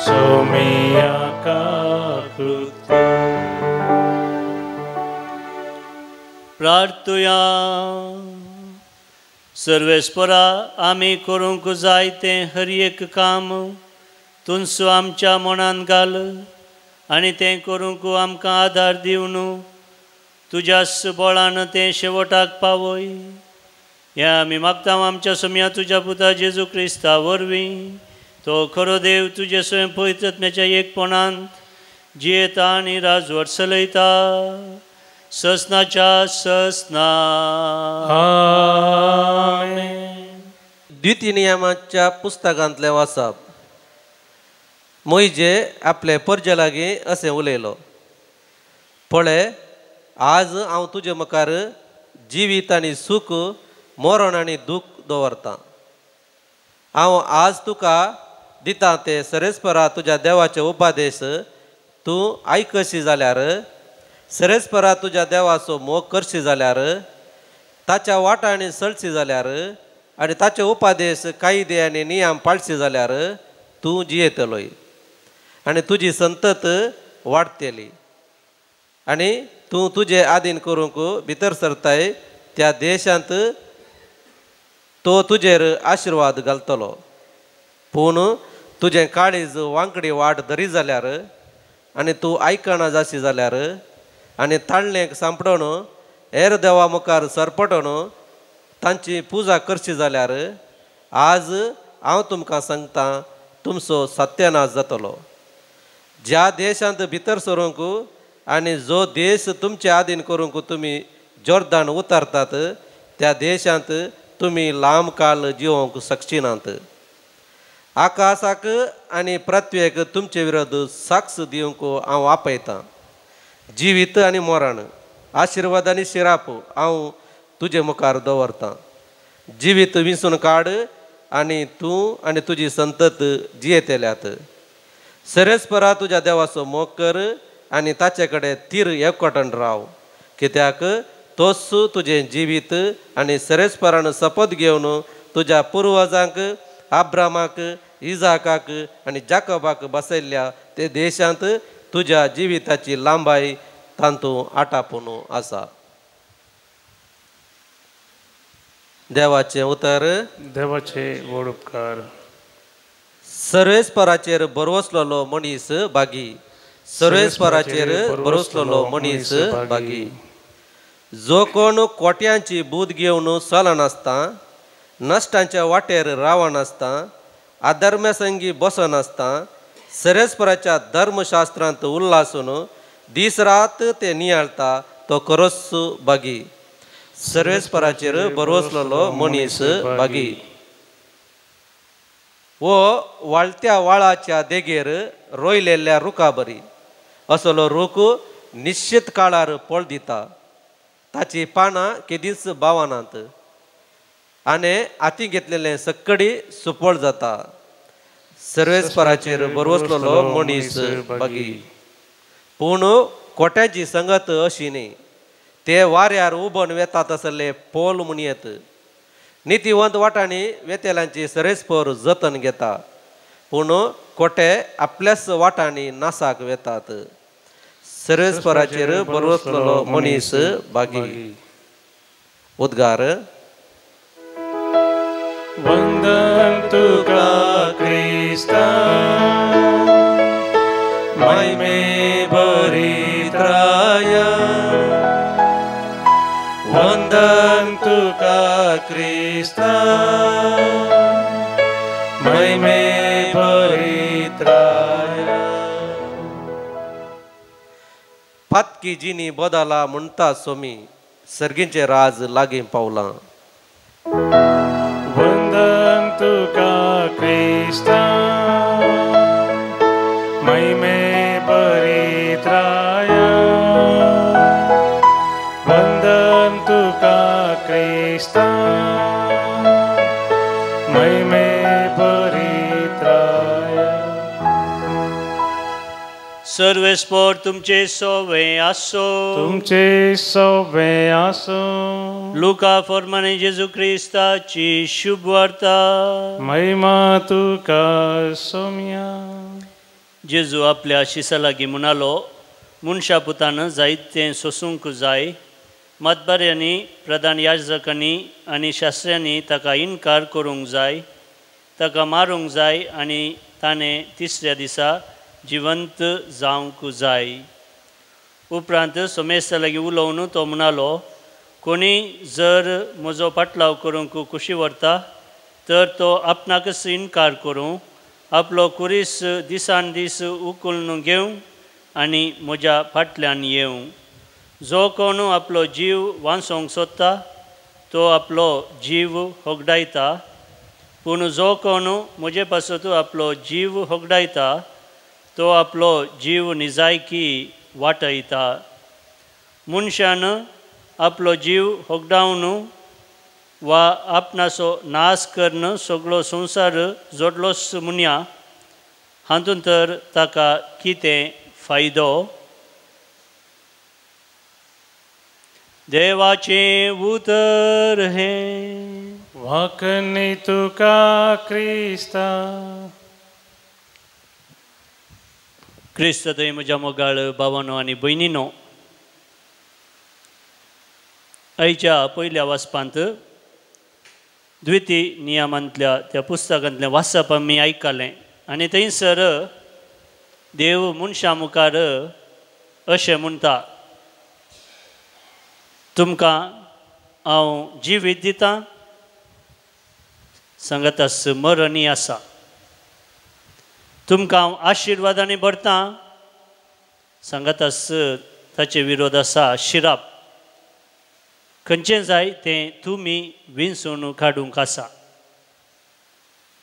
सोमिया काकूत. प्रार्थुया. सर्वेस्परा आमी करूंक जाय तें हर एक काम तुमचो आमच्या मनान घाल आनी तें करूंक आमकां आदार दिवन तुज्याच बळान तें शेवटाक पावय. ह्या आमी मागता आमच्या सोम्या तुज्या पुता जेजू क्रिस्ता वरवीं. तो खरो देव तुजे स्वयं पवित्रत्म्याच्या एकपणांत जियेता आनी राजवट चलयता ससनाच्या ससना. आमेन. द्वितीय नियमाच्या पुस्तकांतलें वाचप. मोयजे आपले परजे लागीं अशें उलयलो, पळय आज हांव तुजे मुखार जिवीत आनी सूख, मरण आनी दूख दवरतां. हांव आज तुका दिता ते सरेस्परा तुज्या देवाचे उपदेश तूं आयकशी जाल्यार, सरेस्परा तुज्या देवाचो मोग करशी जाल्यार, ताच्या वाटांनी चलशी जाल्यार आनी ताचे उपदेश कायदे आनी नियम पाळशी जाल्यार तूं जियेतलोय आनी तुजी संतत वाडटली आनी तूं तुजे आदीन करूंक भितर सरताय त्या देशांत तो तुजेर आशिर्वाद घालतलो. पूण तुजें काळीज वांकडी वाट धरी जाल्यार आनी तूं आयकना जाशी जाल्यार आनी ताळणेक सांपडोन हेर देवा मुखार सरपटोन तांची पुजा करशी जाल्यार आज हांव तुमकां सांगता तुमचो सत्यानाश जातलो. ज्या देशांत भितर सरूंक आनी जो देश तुमचे आदीन करूंक तुमी जोर्दान उतारतात त्या देशांत तुमी लांब काल जिवोवंक शकचिनात. आकाशाक आनी पृथ्वेक तुमचे विरोध साक्ष दिवंक हांव आपयतां. जिवीत आनी मरण, आशिर्वाद आनी शिराप हांव तुजे मुखार दवरतां. जिवीत विंचून काड आनी तूं आनी तुजी संतत जियेतल्यात. सरेस्परा तुज्या देवाचो मोग कर आनी ताचे कडेन तीर एकवटन राव, कित्याक तोच तुजें जिवीत आनी सरेस्परान शपथ घेवन तुज्या पुर्वजांक आब्रामाक, इजाकाक आनी जाकबाक बसयल्ल्या ते देशांत तुज्या जिविताची लांबाय तातूंत आटापून आसा. देवाचें उतर. देवाचे व्हड उपकार. सर्वेस्पराचेर भरवसलेलो मनीस भागी, सर्वेस्पराचेर भरवसलेलो मनीस भागी. जो कोण कोट्यांची बूद घेवन चलनासता, नश्टांच्या वाटेर रावनासता, आधर्म्या संगी बसनासता, सरेस्पराच्या धर्मशास्त्रांत उल्लासून दीस रात ते नियाळता तो खरोच भागी. सर्वेस्पराचेर भरवसलेलो मनीस भागी. वो वाळत्या वाळाच्या देगेर रोयलेल्या रुखा बरी असलो रूख निश्चित काळार फळ दिता, ताची पानां केदींच बावनात आनी हाती घेतलेलें सक्कडी सुफळ जाता. सर्वेस्पराचेर भरवसलेलो मनीस भागी. पूण कोट्याची संगत अशी न्ही, ते वाऱ्यार उबन वेतात आसले पोल म्हूण येत. नितीवंत वाटांनी वेतेल्यांची सरेस्पर जतन घेता, पूण कोटे आपल्याच वाटांनी नासाक वेतात. सर्वेस्पराचेर भरवसलेलो मनीस भागी. उद्गार. वंदन तुका क्रिस्ता महिमे भरित्राया, वंदन तुका क्रिस्ता महिमे भरित्राया. पातकी जिनी बदला म्हणटा सोमी सर्गींचे राज लागीं पावलां. वंदन तुका क्रिस्ता महिमे भरित्राया, वंदन तुका क्रिस्ता महिमे भरित्राया. सर्वेस्पोर तुमचे सोवे आसो, तुमचे सोवे आसो. लुका फॉर्माने जेजू क्रिस्ताची शुभ वार्ता. महिमा तुका सोम्या. जेजू आपल्या शिसा लागीं म्हणालो, मनशा पुतान जायतें सोसूंक जाय. मतबाऱ्यांनी, प्रधान याजकांनी आनी शास्त्र्यांनी ताका इनकार करूंक जाय, ताका मारूंक जाय आनी ताणें तिसऱ्या दिसा जिवंत जावंक जाय. उपरांत सोमेस्ता लागीं उलोवन तो म्हणालो, कोणी जर म्हजो पाटलाव करूंक कुशी व्हरता तर तो आपणाकच इनकार करूं, आपलो कुरीस दिसान दीस उखलून घेवं आनी म्हज्या फाटल्यान येवं. जो कोण आपलो जीव वांचोवंक सोदता तो आपलो जीव होगडायता, पूण जो कोण म्हजे पासत आपलो जीव होगडायता तो आपलो जीव निजायकी वाटयता. मनशान आपलो जीव होगडावन वा आपणाचो नाश करून सगळो संवसार जोडलोच म्हणया, हातूंत तर ताका कितें फायदो? देवाचें उतर हें. वाकनी तुका क्रिस्ता. क्रिस्त थंय म्हज्या मोगाळ भावानो आनी भयणीनो, आयच्या पयल्या वाचपांत द्वितीय नियमांतल्या त्या पुस्तकांतलें वाचप आमी आयकलें आनी थंयसर देव मनशां मुखार अशें म्हणटा, तुमकां हांव जिवीत दितां, सांगातास मरणीय आसा. तुमकां हांव आशिर्वादांनी भरतां, सांगातास ताचे विरोध आसा शिराप. खंयचें जाय तें तुमी विंचून काडूंक आसा.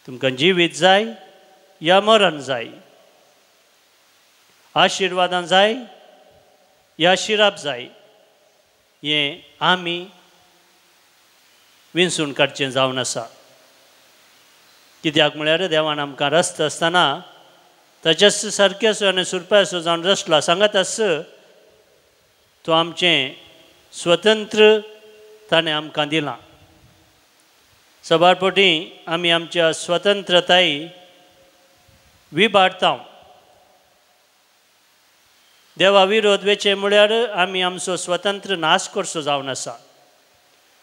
तुमकां जिवीत जाय या मरण जाय, आशिर्वादां जाय या शिराप जाय, हें आमी विंचून काडचें जावन आसा. कित्याक म्हळ्यार देवान आमकां रस्ता आसतना ताच्याच सारकेचो आनी सुरपाचो जावन रसला. सांगात आस तो आमचें स्वतंत्र ताणें आमकां दिलां. सबार पटी आमी आमच्या स्वतंत्रताय विबाडता. देवा विरोध वेचें म्हळ्यार आमी आमचो स्वतंत्र नाश करचो जावन आसा.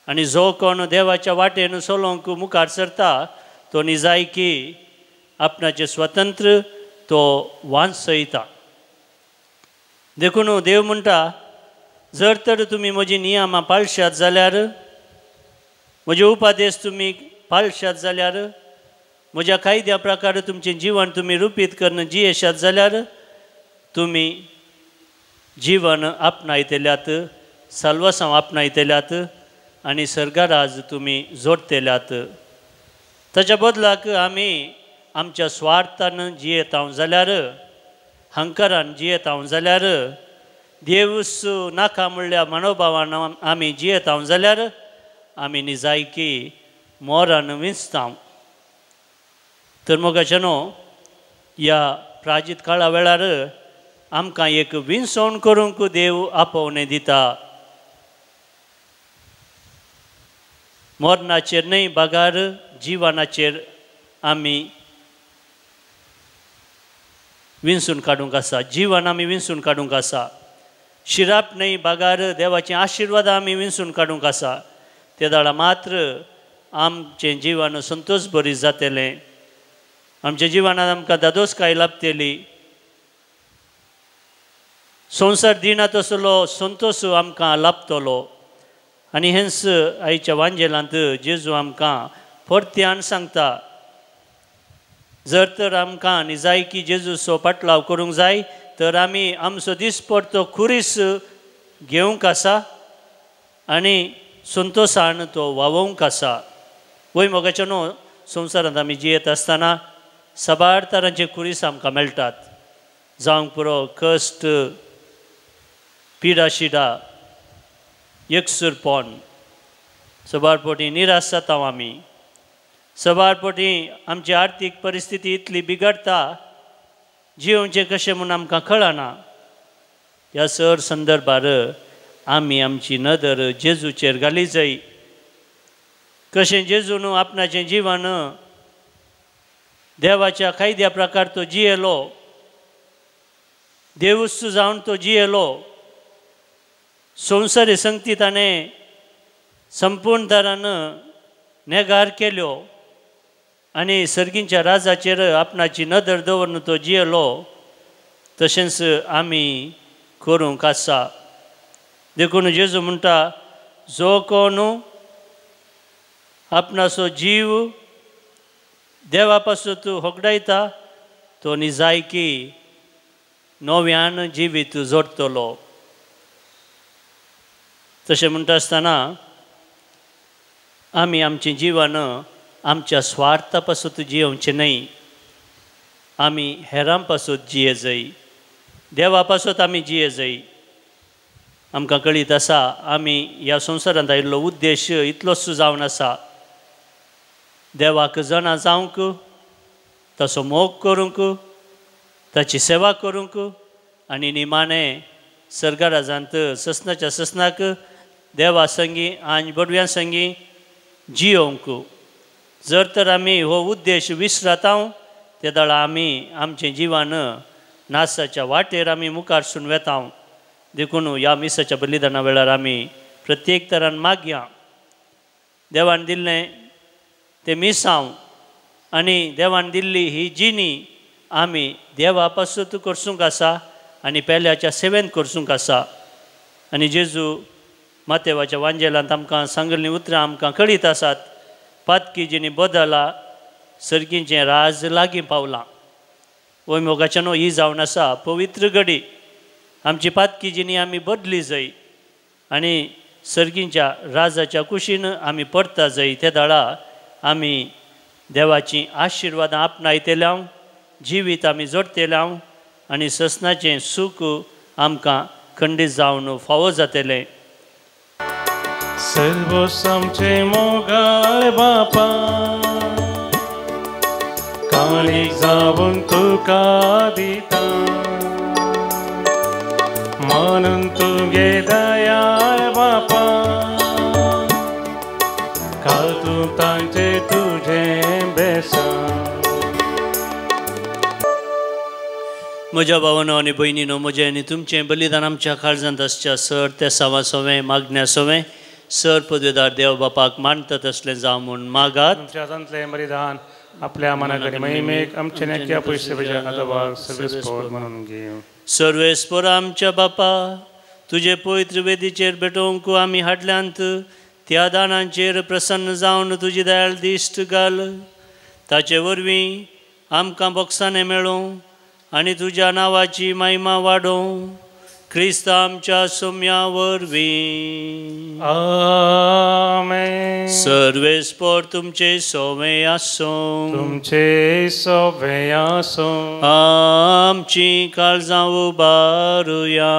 आनी जो कोण देवाच्या वाटेन चलोवंक मुखार सरता तो निजायकी आपणाचें स्वतंत्र तो वांचयता. देखून देव म्हणटा, जर तर तुमी म्हजी नियमां पाळशात जाल्यार, म्हजे उपादेश तुमी पाळशात जाल्यार, म्हज्या कायद्या प्रकार तुमचें जिवन तुमी रुपीत करून जियेशात जाल्यार तुमी जिवन आपणायतल्यात, साल्वासांव आपणायतल्यात आनी सर्गाराज तुमी जोडटल्यात. ताच्या बदलाक आमी आमच्या स्वार्थान जियेता जाल्यार, हंकारान जियेता जाल्यार, देवूस नाका म्हणल्या मनोभावान आमी जियेता जाल्यार आमी निजायकी मोरान विंचता. तर मोगाच्यानो, ह्या प्राजीत काळा वेळार आमकां एक विंचवण करूंक देव आपोवणें दिता. मरणाचेर न्हय बगार जिवनाचेर आमी विंचून काडूंक आसा, जिवन आमी विंचून काडूंक आसा. शिराप न्हय बगार देवाचे आशिर्वाद आमी विंचून काडूंक आसा. ते दाडा मात्र आमचें जिवन संतोश बरी जातलें, आमच्या जिवनांत आमकां दादोसकाय लाभतली। संवसार दिना तसलो संतोश आमकां लाभतलो। आनी हेंच आयच्या वांजेलांत जेजू आमकां परत्यान सांगता, जर तर आमकां निजायकी जेजूचो पाटलाव करूंक जाय तर आमी आमचो दिसपडतो खुरीस घेवंक आसा आनी संतोशान तो वावोवंक आसा। वय मोगाचें न्हू, संवसारांत आमी जियेत आसतना साबार तरांचे खुरीस आमकां मेळटात, जावंक पुरो कश्ट, पिडा शिडा, एकसूरपण, सबार पटी निराश जाता आमी, सबार पटी आमची आर्थीक परिस्थिती इतली बिगडटा जियोवचें कशें म्हूण आमकां कळना। ह्या सर संदर्भार आमी आमची नदर जेजूचेर घाली जाय। कशें जेजून आपणाचें जिवन देवाच्या कायद्या प्रकार तो जियेलो, देवूच जावन तो जियेलो, संवसारी संगती ताणें संपूर्ण तरान नेगार केल्यो आनी सर्गींच्या राजाचेर आपणाची नदर दवरून तो जियेलो, तशेंच आमी करूंक आसा। देखून जेजू म्हणटा, जो कोण आपणाचो जीव देवा पासून होगडायता तो निजायकी नव्यान जिवीत जोडटलो। तशें म्हणटा आसतना आमी आमचें जिवन आमच्या स्वार्था पासून जियोवचें न्हय, आमी हेरां पासून जिये जाय, देवा पासून आमी जिये जाय। आमकां कळीत आसा आमी ह्या संवसारांत आयिल्लो उद्देश इतलोच जावन आसा, देवाक जाणा जावंक, ताचो मोग करूंक, ताची सेवा करूंक आनी निमाणें सर्गाराजांत ससनाच्या ससनाक देवा संगी आनी बडव्यां संगी जियोवंक। जर तर आमी हो उद्देश विसरता ते दाळा आमी आमचें जिवन नासाच्या वाटेर आमी मुखार सून वेता। देखून ह्या मिसाच्या बलिदाना वेळार आमी प्रत्येक तरान मागया, देवान दिल्लें तें मिसांव आनी देवान दिल्ली ही जिणी आमी देवा पासून करसूंक आसा आनी पेल्याच्या सेवेन करसूंक आसा। आनी जेजू मातेवाच्या वांजेलांत आमकां सांगल्लीं उतरां आमकां कळीत आसात, पातकी जिणी बदला सर्गींचें राज लागीं पावलां। वय मोगाच्यान ही जावन आसा पवित्र घडी, आमची पातकी जिणी आमी बदली जाय आनी सर्गींच्या राजाच्या कुशीन आमी परता जाय। ते दाळा आमी देवाचीं आशिर्वादां आपणायतले, जिवीत आमी जोडतले आनी ससनाचें सूख आमकां खंडीत जावन फावो जातलें। सर्वोस आमचे मोगाळ बापा, काळीज जावन तुका दिता, मानून तुगे दयाळ बापा, काल तूं तांचे तुजें बेसा। म्हज्या भावानो आनी भयणीनो, म्हजें आनी तुमचें बलिदान आमच्या काळजांत आसच्या सर ते सावा सोवें मागण्या सोवें सर पदवेदार देव बापाक मानता तसलें जावं म्हूण मागात। तुमच्या हातांतलें बलिदान आपल्या मनाकडे महिमेक आमचे नेक्या पयशे आदोबाक सर्वेस्पोर म्हणून घेवं। सर्वेस्पोर आमच्या बापा, तुजे पवित्र वेदीचेर भेटोवंक आमी हाडल्यांत त्या दानांचेर प्रसन्न जावन तुजी दयाळ दिश्ट घाल, ताचे वरवीं आमकां बोगसाणें मेळूं आनी तुज्या नांवाची महिमा वाडोवं, क्रिस्त आमच्या सोम्या वरवीं। आमेन। सर्वेस्पोर तुमचे सोवे आसूं, तुमचे सोवे आसूं। आमची काळजां उबारुया,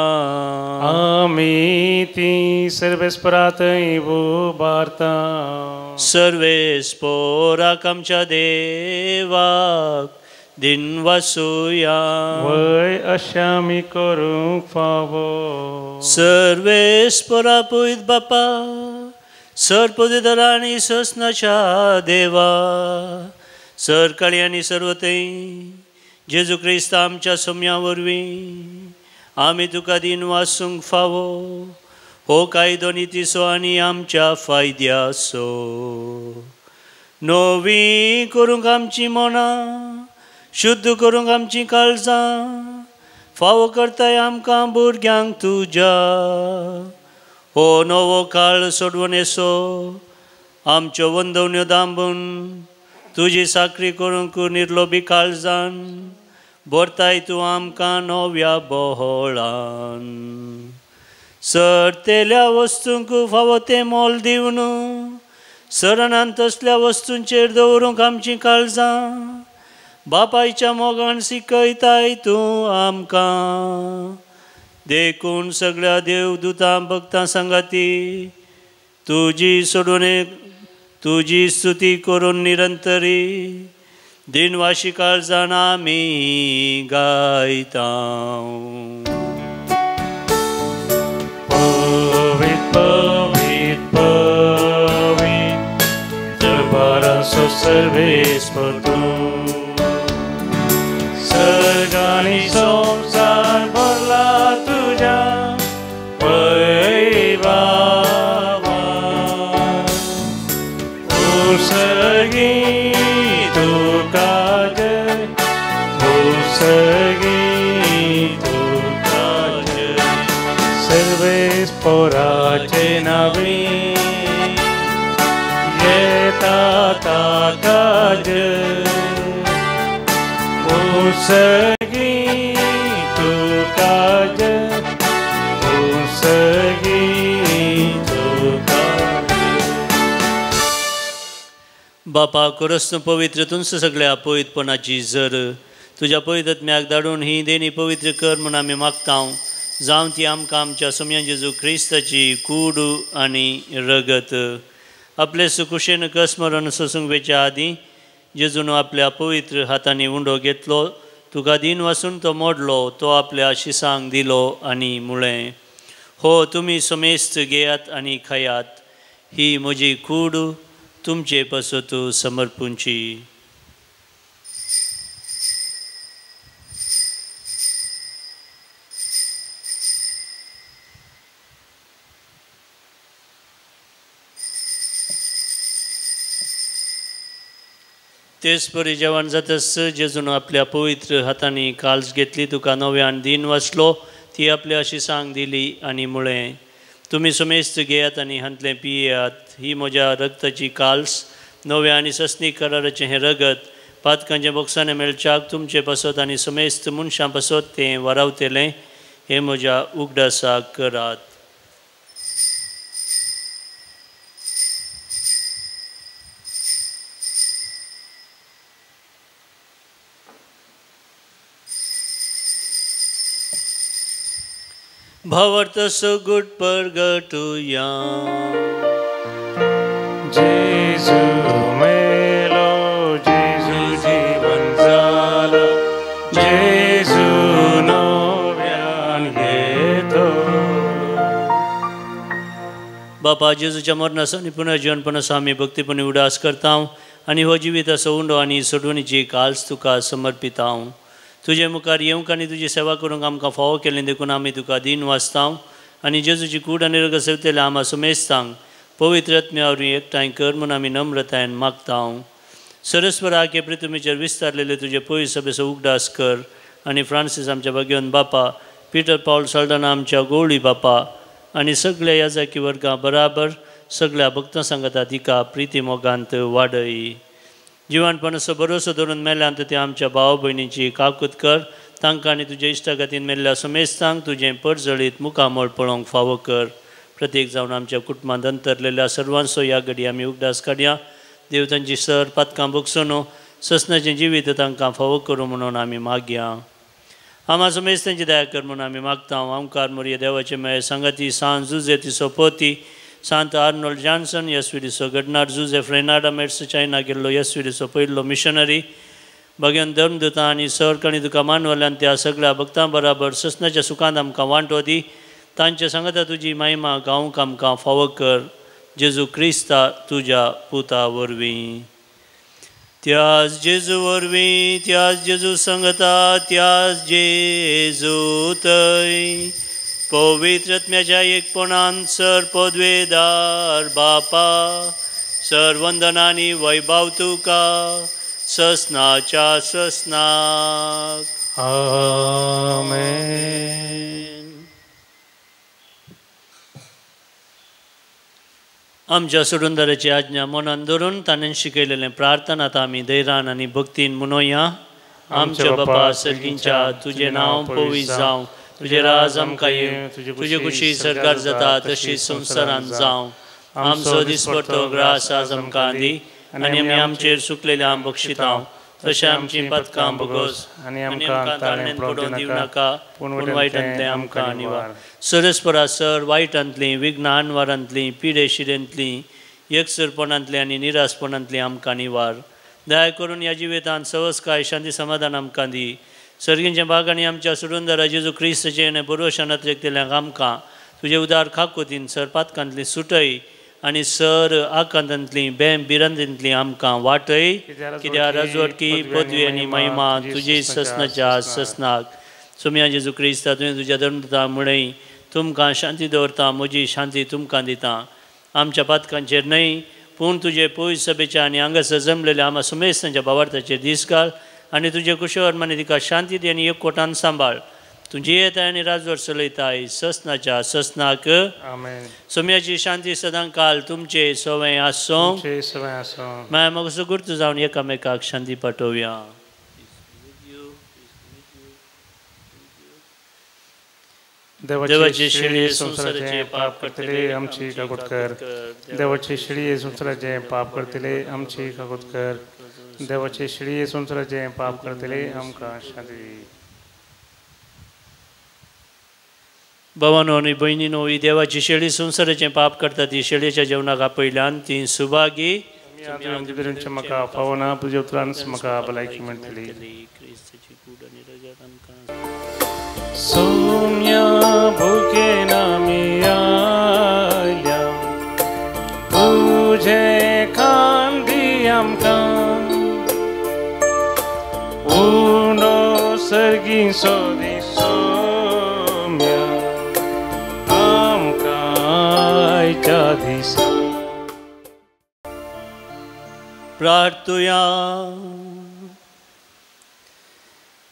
आमी ती सर्वेस्परात उबारता। सर्वेस्पोराक आमच्या देवाक दिन वसुया, वय अशें आमी करूंक फावो। सर्वेस्पोरा पयत बापा, सर्पदिदर आनी ससनाच्या देवा, सरकाळी आनी सर्वथंय जेजू क्रिस्त आमच्या सोम्या वरवीं आमी तुका दिन वासूंक फावो। हो कायदो नितीचो आनी आमच्या फायद्याचो. नवी करूंक आमची मनां, शुद्ध करूंक आमची काळजां, फावो करताय आमकां भुरग्यांक तुज्या. हो नवो काळ सोडवणेचो आमच्यो वंदवण्यो दांबून तुजी साकरी करूंक निर्लोबी काळजान भरताय तूं आमकां नव्या बोहळान. सरतेल्या वस्तूंक फावो तें मोल दिवन सरणान तसल्या वस्तूंचेर दवरूंक आमचीं काळजां बापायच्या मोगान शिकयताय तूं आमकां. देखून सगळ्या देवदूतां भक्तां सांगाती तुजी सोडून तुजी स्तुती करून निरंतरी दिनवाशी काळजान आमी गायता. पवित्र पवित्र पवित्र दरबाराचो सर्वेस्पर तूं, सर्ग आनी संवसार भरला तुज्या वैभवान. उसगी तुका जय, उसगी तुका जय, सर्वेस्पराचे नावे येता ताका जय. उसगी तुका जय, उसगी तुका जय. बापा करस पवित्र तुमचं सगळ्या पवित्रपणाची जर तुज्या पवित्रत्म्याक धाडून ही देणी पवित्र कर म्हूण आमी मागता. जावं ती आमकां आमच्या सोम्या जेजू क्रिस्ताची कूड आनी रगत. आपले सुकुशेन कसमरण सोसूंक वेच्या आदीं जेजून आपल्या पवित्र हातांनी उंडो घेतलो, तुका दीन वासून तो मोडलो, तो आपल्या शिसांक दिलो आनी मुळें, हो तुमी समेस्त घेयात आनी खायात, ही म्हजी कूड तुमचे पासत समर्पूंची. तेच परी जेवण जातच जेजून आपल्या पवित्र हातांनी काल्स घेतली, तुका नव्यान दीन वाचलो, ती आपल्या शिसांक दिली आनी मुळें, तुमी समेस्त घेयात आनी हांतलें पियेयात, ही म्हज्या रगताची काल्स, नव्या आनी सस्नी कराराचें हें रगत पातकांच्या बोक्साने मेळच्याक तुमचे पासत आनी समेस्त मनशां पासत तें वारावतलें, हें म्हज्या उगडासाक करात. भावार्थ सगुट परगटुया. जेजू मेलो, जेजू जीवन झालो, जेजू नव्यान येतो. बापा जेजूच्या मरणाचो आनी पुनर्जीवनपणाचो आमी भक्तीपणी उडास करता आनी हो जिविताचो उंडो आनी सोडवणीची काल्स तुका समर्पिता. तुजे मुखार येवंक आनी तुजी सेवा करूंक आमकां फावो केली देखून आमी तुका दीन वाचता आनी जेजूची कूड आनी रगत सेवतल्या आमा सुमेस्तांक पवित्र आत्म्या वरवीं एकठांय कर म्हूण आमी नम्रतायेन मागता. सरस्वर आगे पृथ्वीचेर विस्तारलेले तुजे पयस सभेचो उगडास कर आनी फ्रांसीस आमच्या भाग्यवंत बापा, पिटर पावल साल्दाना आमच्या गोवळी बापा आनी सगळ्या याजाकी वर्गां बराबर सगळ्या भक्तां सांगता तिका प्रिती मोगांत वाडय. जिवानपणाचो भरोसो धरून मेल्यांत ते आमच्या भाव भयणीची काकूत कर, तांकां आनी तुज्या इश्टागतीन मेल्ल्या समेस्तांक तुजें परजळीत मुखामळ पळोवंक फावो कर. प्रत्येक जावन आमच्या कुटुंबांत अंतरलेल्या सर्वांचो ह्या घडी आमी उगडास काडया. देव तांची सर पातकां भोगसून ससनाचें जिवीत तांकां फावो करूं म्हणून आमी मागया. आमा समेस्तांची दया कर म्हणून आमी मागता. आमकार मोरये देवाचे मेळ सांगाती सांत जुजे तिसो पोती, सांत आर्नोल्ड जॉन्सन येसविडीचो घडणार, जुजे फ्रेनाडा मेट्स चायना गेल्लो येसविडीचो पयलो मिशनरी, भगवान धर्मदूतां आनी सरकणी तुका मानवल्यान त्या सगळ्या भक्तां बराबर ससनाच्या सुखांत आमकां वांटो दी. तांचे सांगता तुजी महिमा गावंक आमकां फावो कर, जेजू क्रिस्ता तुज्या पुता वरवीं. त्याच जेजू वरवीं, त्याच जेजू सांगता, त्याच जेजू थंय पवित्र आत्म्याच्या एकपणान सर पदवेदार बापा सर वंदनानी वैभव तुका ससनाच्या ससनाक. आमेन. आमच्या सोडूनदाराची आज्ञा मनान धरून ताणें शिकयलेलें प्रार्थना आतां आमी धैर्यान आनी भक्तीन म्हणोया. आमच्या बापा सर्गींच्या तुजें नांव पवित्र जावं, तुजें राज आमकां येवं, तुजे कुशी सरकार जाता तशी संवसारांत जावं. आमचो दिसपडतो ग्रास आज आमकां दी आनी आमी आमचेर सुकलेल्या बक्षितां तशें आमचीं पदकां भोगोस आनी आमकां ताळणेंत पडोवन दिवं नाका, पूण वायटांतलें आमकां निवार. सरस्परा सर वायटांतलीं विघ्न अनवारांतलीं पिडेशिरेंतलीं एकसरपणांतलीं आनी निरासपणांतलीं आमकां निवार. दया करून ह्या जिवितांत सवस्काय शांती समाधान आमकां दी. सर्गींच्या भागांनी आमच्या सुरुंदरा जेजू क्रिस्तचें आनी बरोशान अत्रेकतल्यांक आमकां तुजे उदार खाकोतीन सर पातकांतली सुटय आनी सर आकांतांतली बेम भिरांतींतली आमकां वाटय. कित्याक राजवटकी पदवी आनी महिमा तुजी ससनाच्या ससनाक. सोम्या जेजू क्रिस्ता तुवें तुज्या धर्मता म्हणय तुमकां शांती दवरता, म्हजी शांती तुमकां दिता. आमच्या पातकांचेर न्हय पूण तुजे पयस सभेच्या आनी हांगासर जमलेल्या आमा सुमेस्तांच्या भावार्थाचेर दीस घाल आनी तुजे कुशवर माने तिका शांती दी आनी एकवटान सांबाळ. तुजी येताय आनी राजवट चलयताय ससनाच्या ससनाक. आमेन. सोम्याची शांती सदां काल तुमचे सवंय आसूं. मागीर म्हाका गुर्त जावन एकामेकाक शांती पाठोवया. देवाची शिळी संवसाराचें पाप करतले आमची काकूत कर. देवाची शिळी संवसाराचें पाप करतले आमची काकूत कर. देवाची शिळी संवसाराचें पाप करतले आमकां शांती दी. भावानो आनी भयणीनो, ही देवाची शेळी संवसाराचें पाप करता ती शेळयेच्या जेवणाक आपयल्यान ती सुभागी. म्हाका फावना तुज्या उतरान म्हाका भलायकी मेळटली. सोम्या भुकेन आमी आयल्या तुजें खाण दी आमकां, उंडो सर्गी सोदी सोम्या आमकां आयच्या दिसा. प्रार्थुया.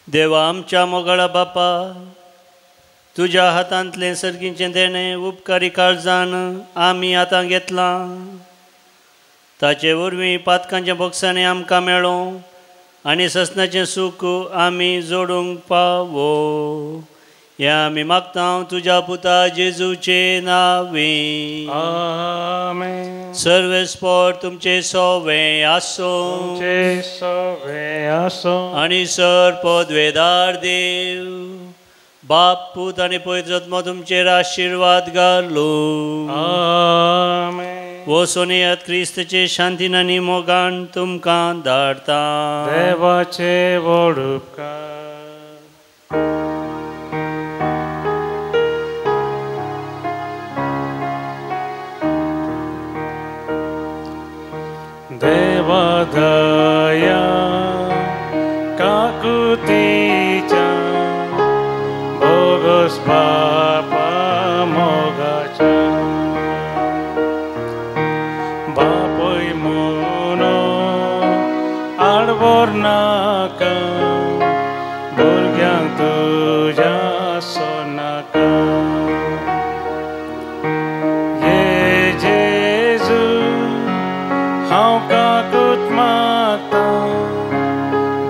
देवा आमच्या मोगाळा बापा, तुज्या हातांतलें सर्गीचें देणें उपकारी काळजान आमी आतां घेतलां. ताचे वरवीं पातकांच्या बोक्सांनी आमकां मेळों आनी ससनाचें सूख आमी जोडूंक पावो. हें आमी मागता तुज्या पुता जेजूचे नांवी. आमेन. सर्वेस्पोर तुमचे सोवे आसूं. तुमचे सोवे आसूं. आनी सर पदवेदार देव बाप पूत आनी पवित्र आत्मो तुमचेर आशिर्वाद घालूं. आमेन. वचून येयात क्रिस्तचे शांतीन आनी मोगान तुमकां धाडटा. देवाचे व्हड उपकार. देवा दया काकुतीच्या बोगस बापा मोगाच्या बापय मुनो आडवोर नाका भुरग्यांक तुज्या सोनाका. ये जेजू हांव काकूत मागता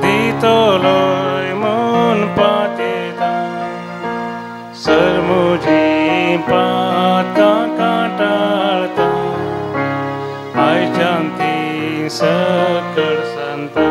दितलोय म्हूण पातेता सर म्हजी पातकां कांटाळता आयच्यान ती सकळ सांता.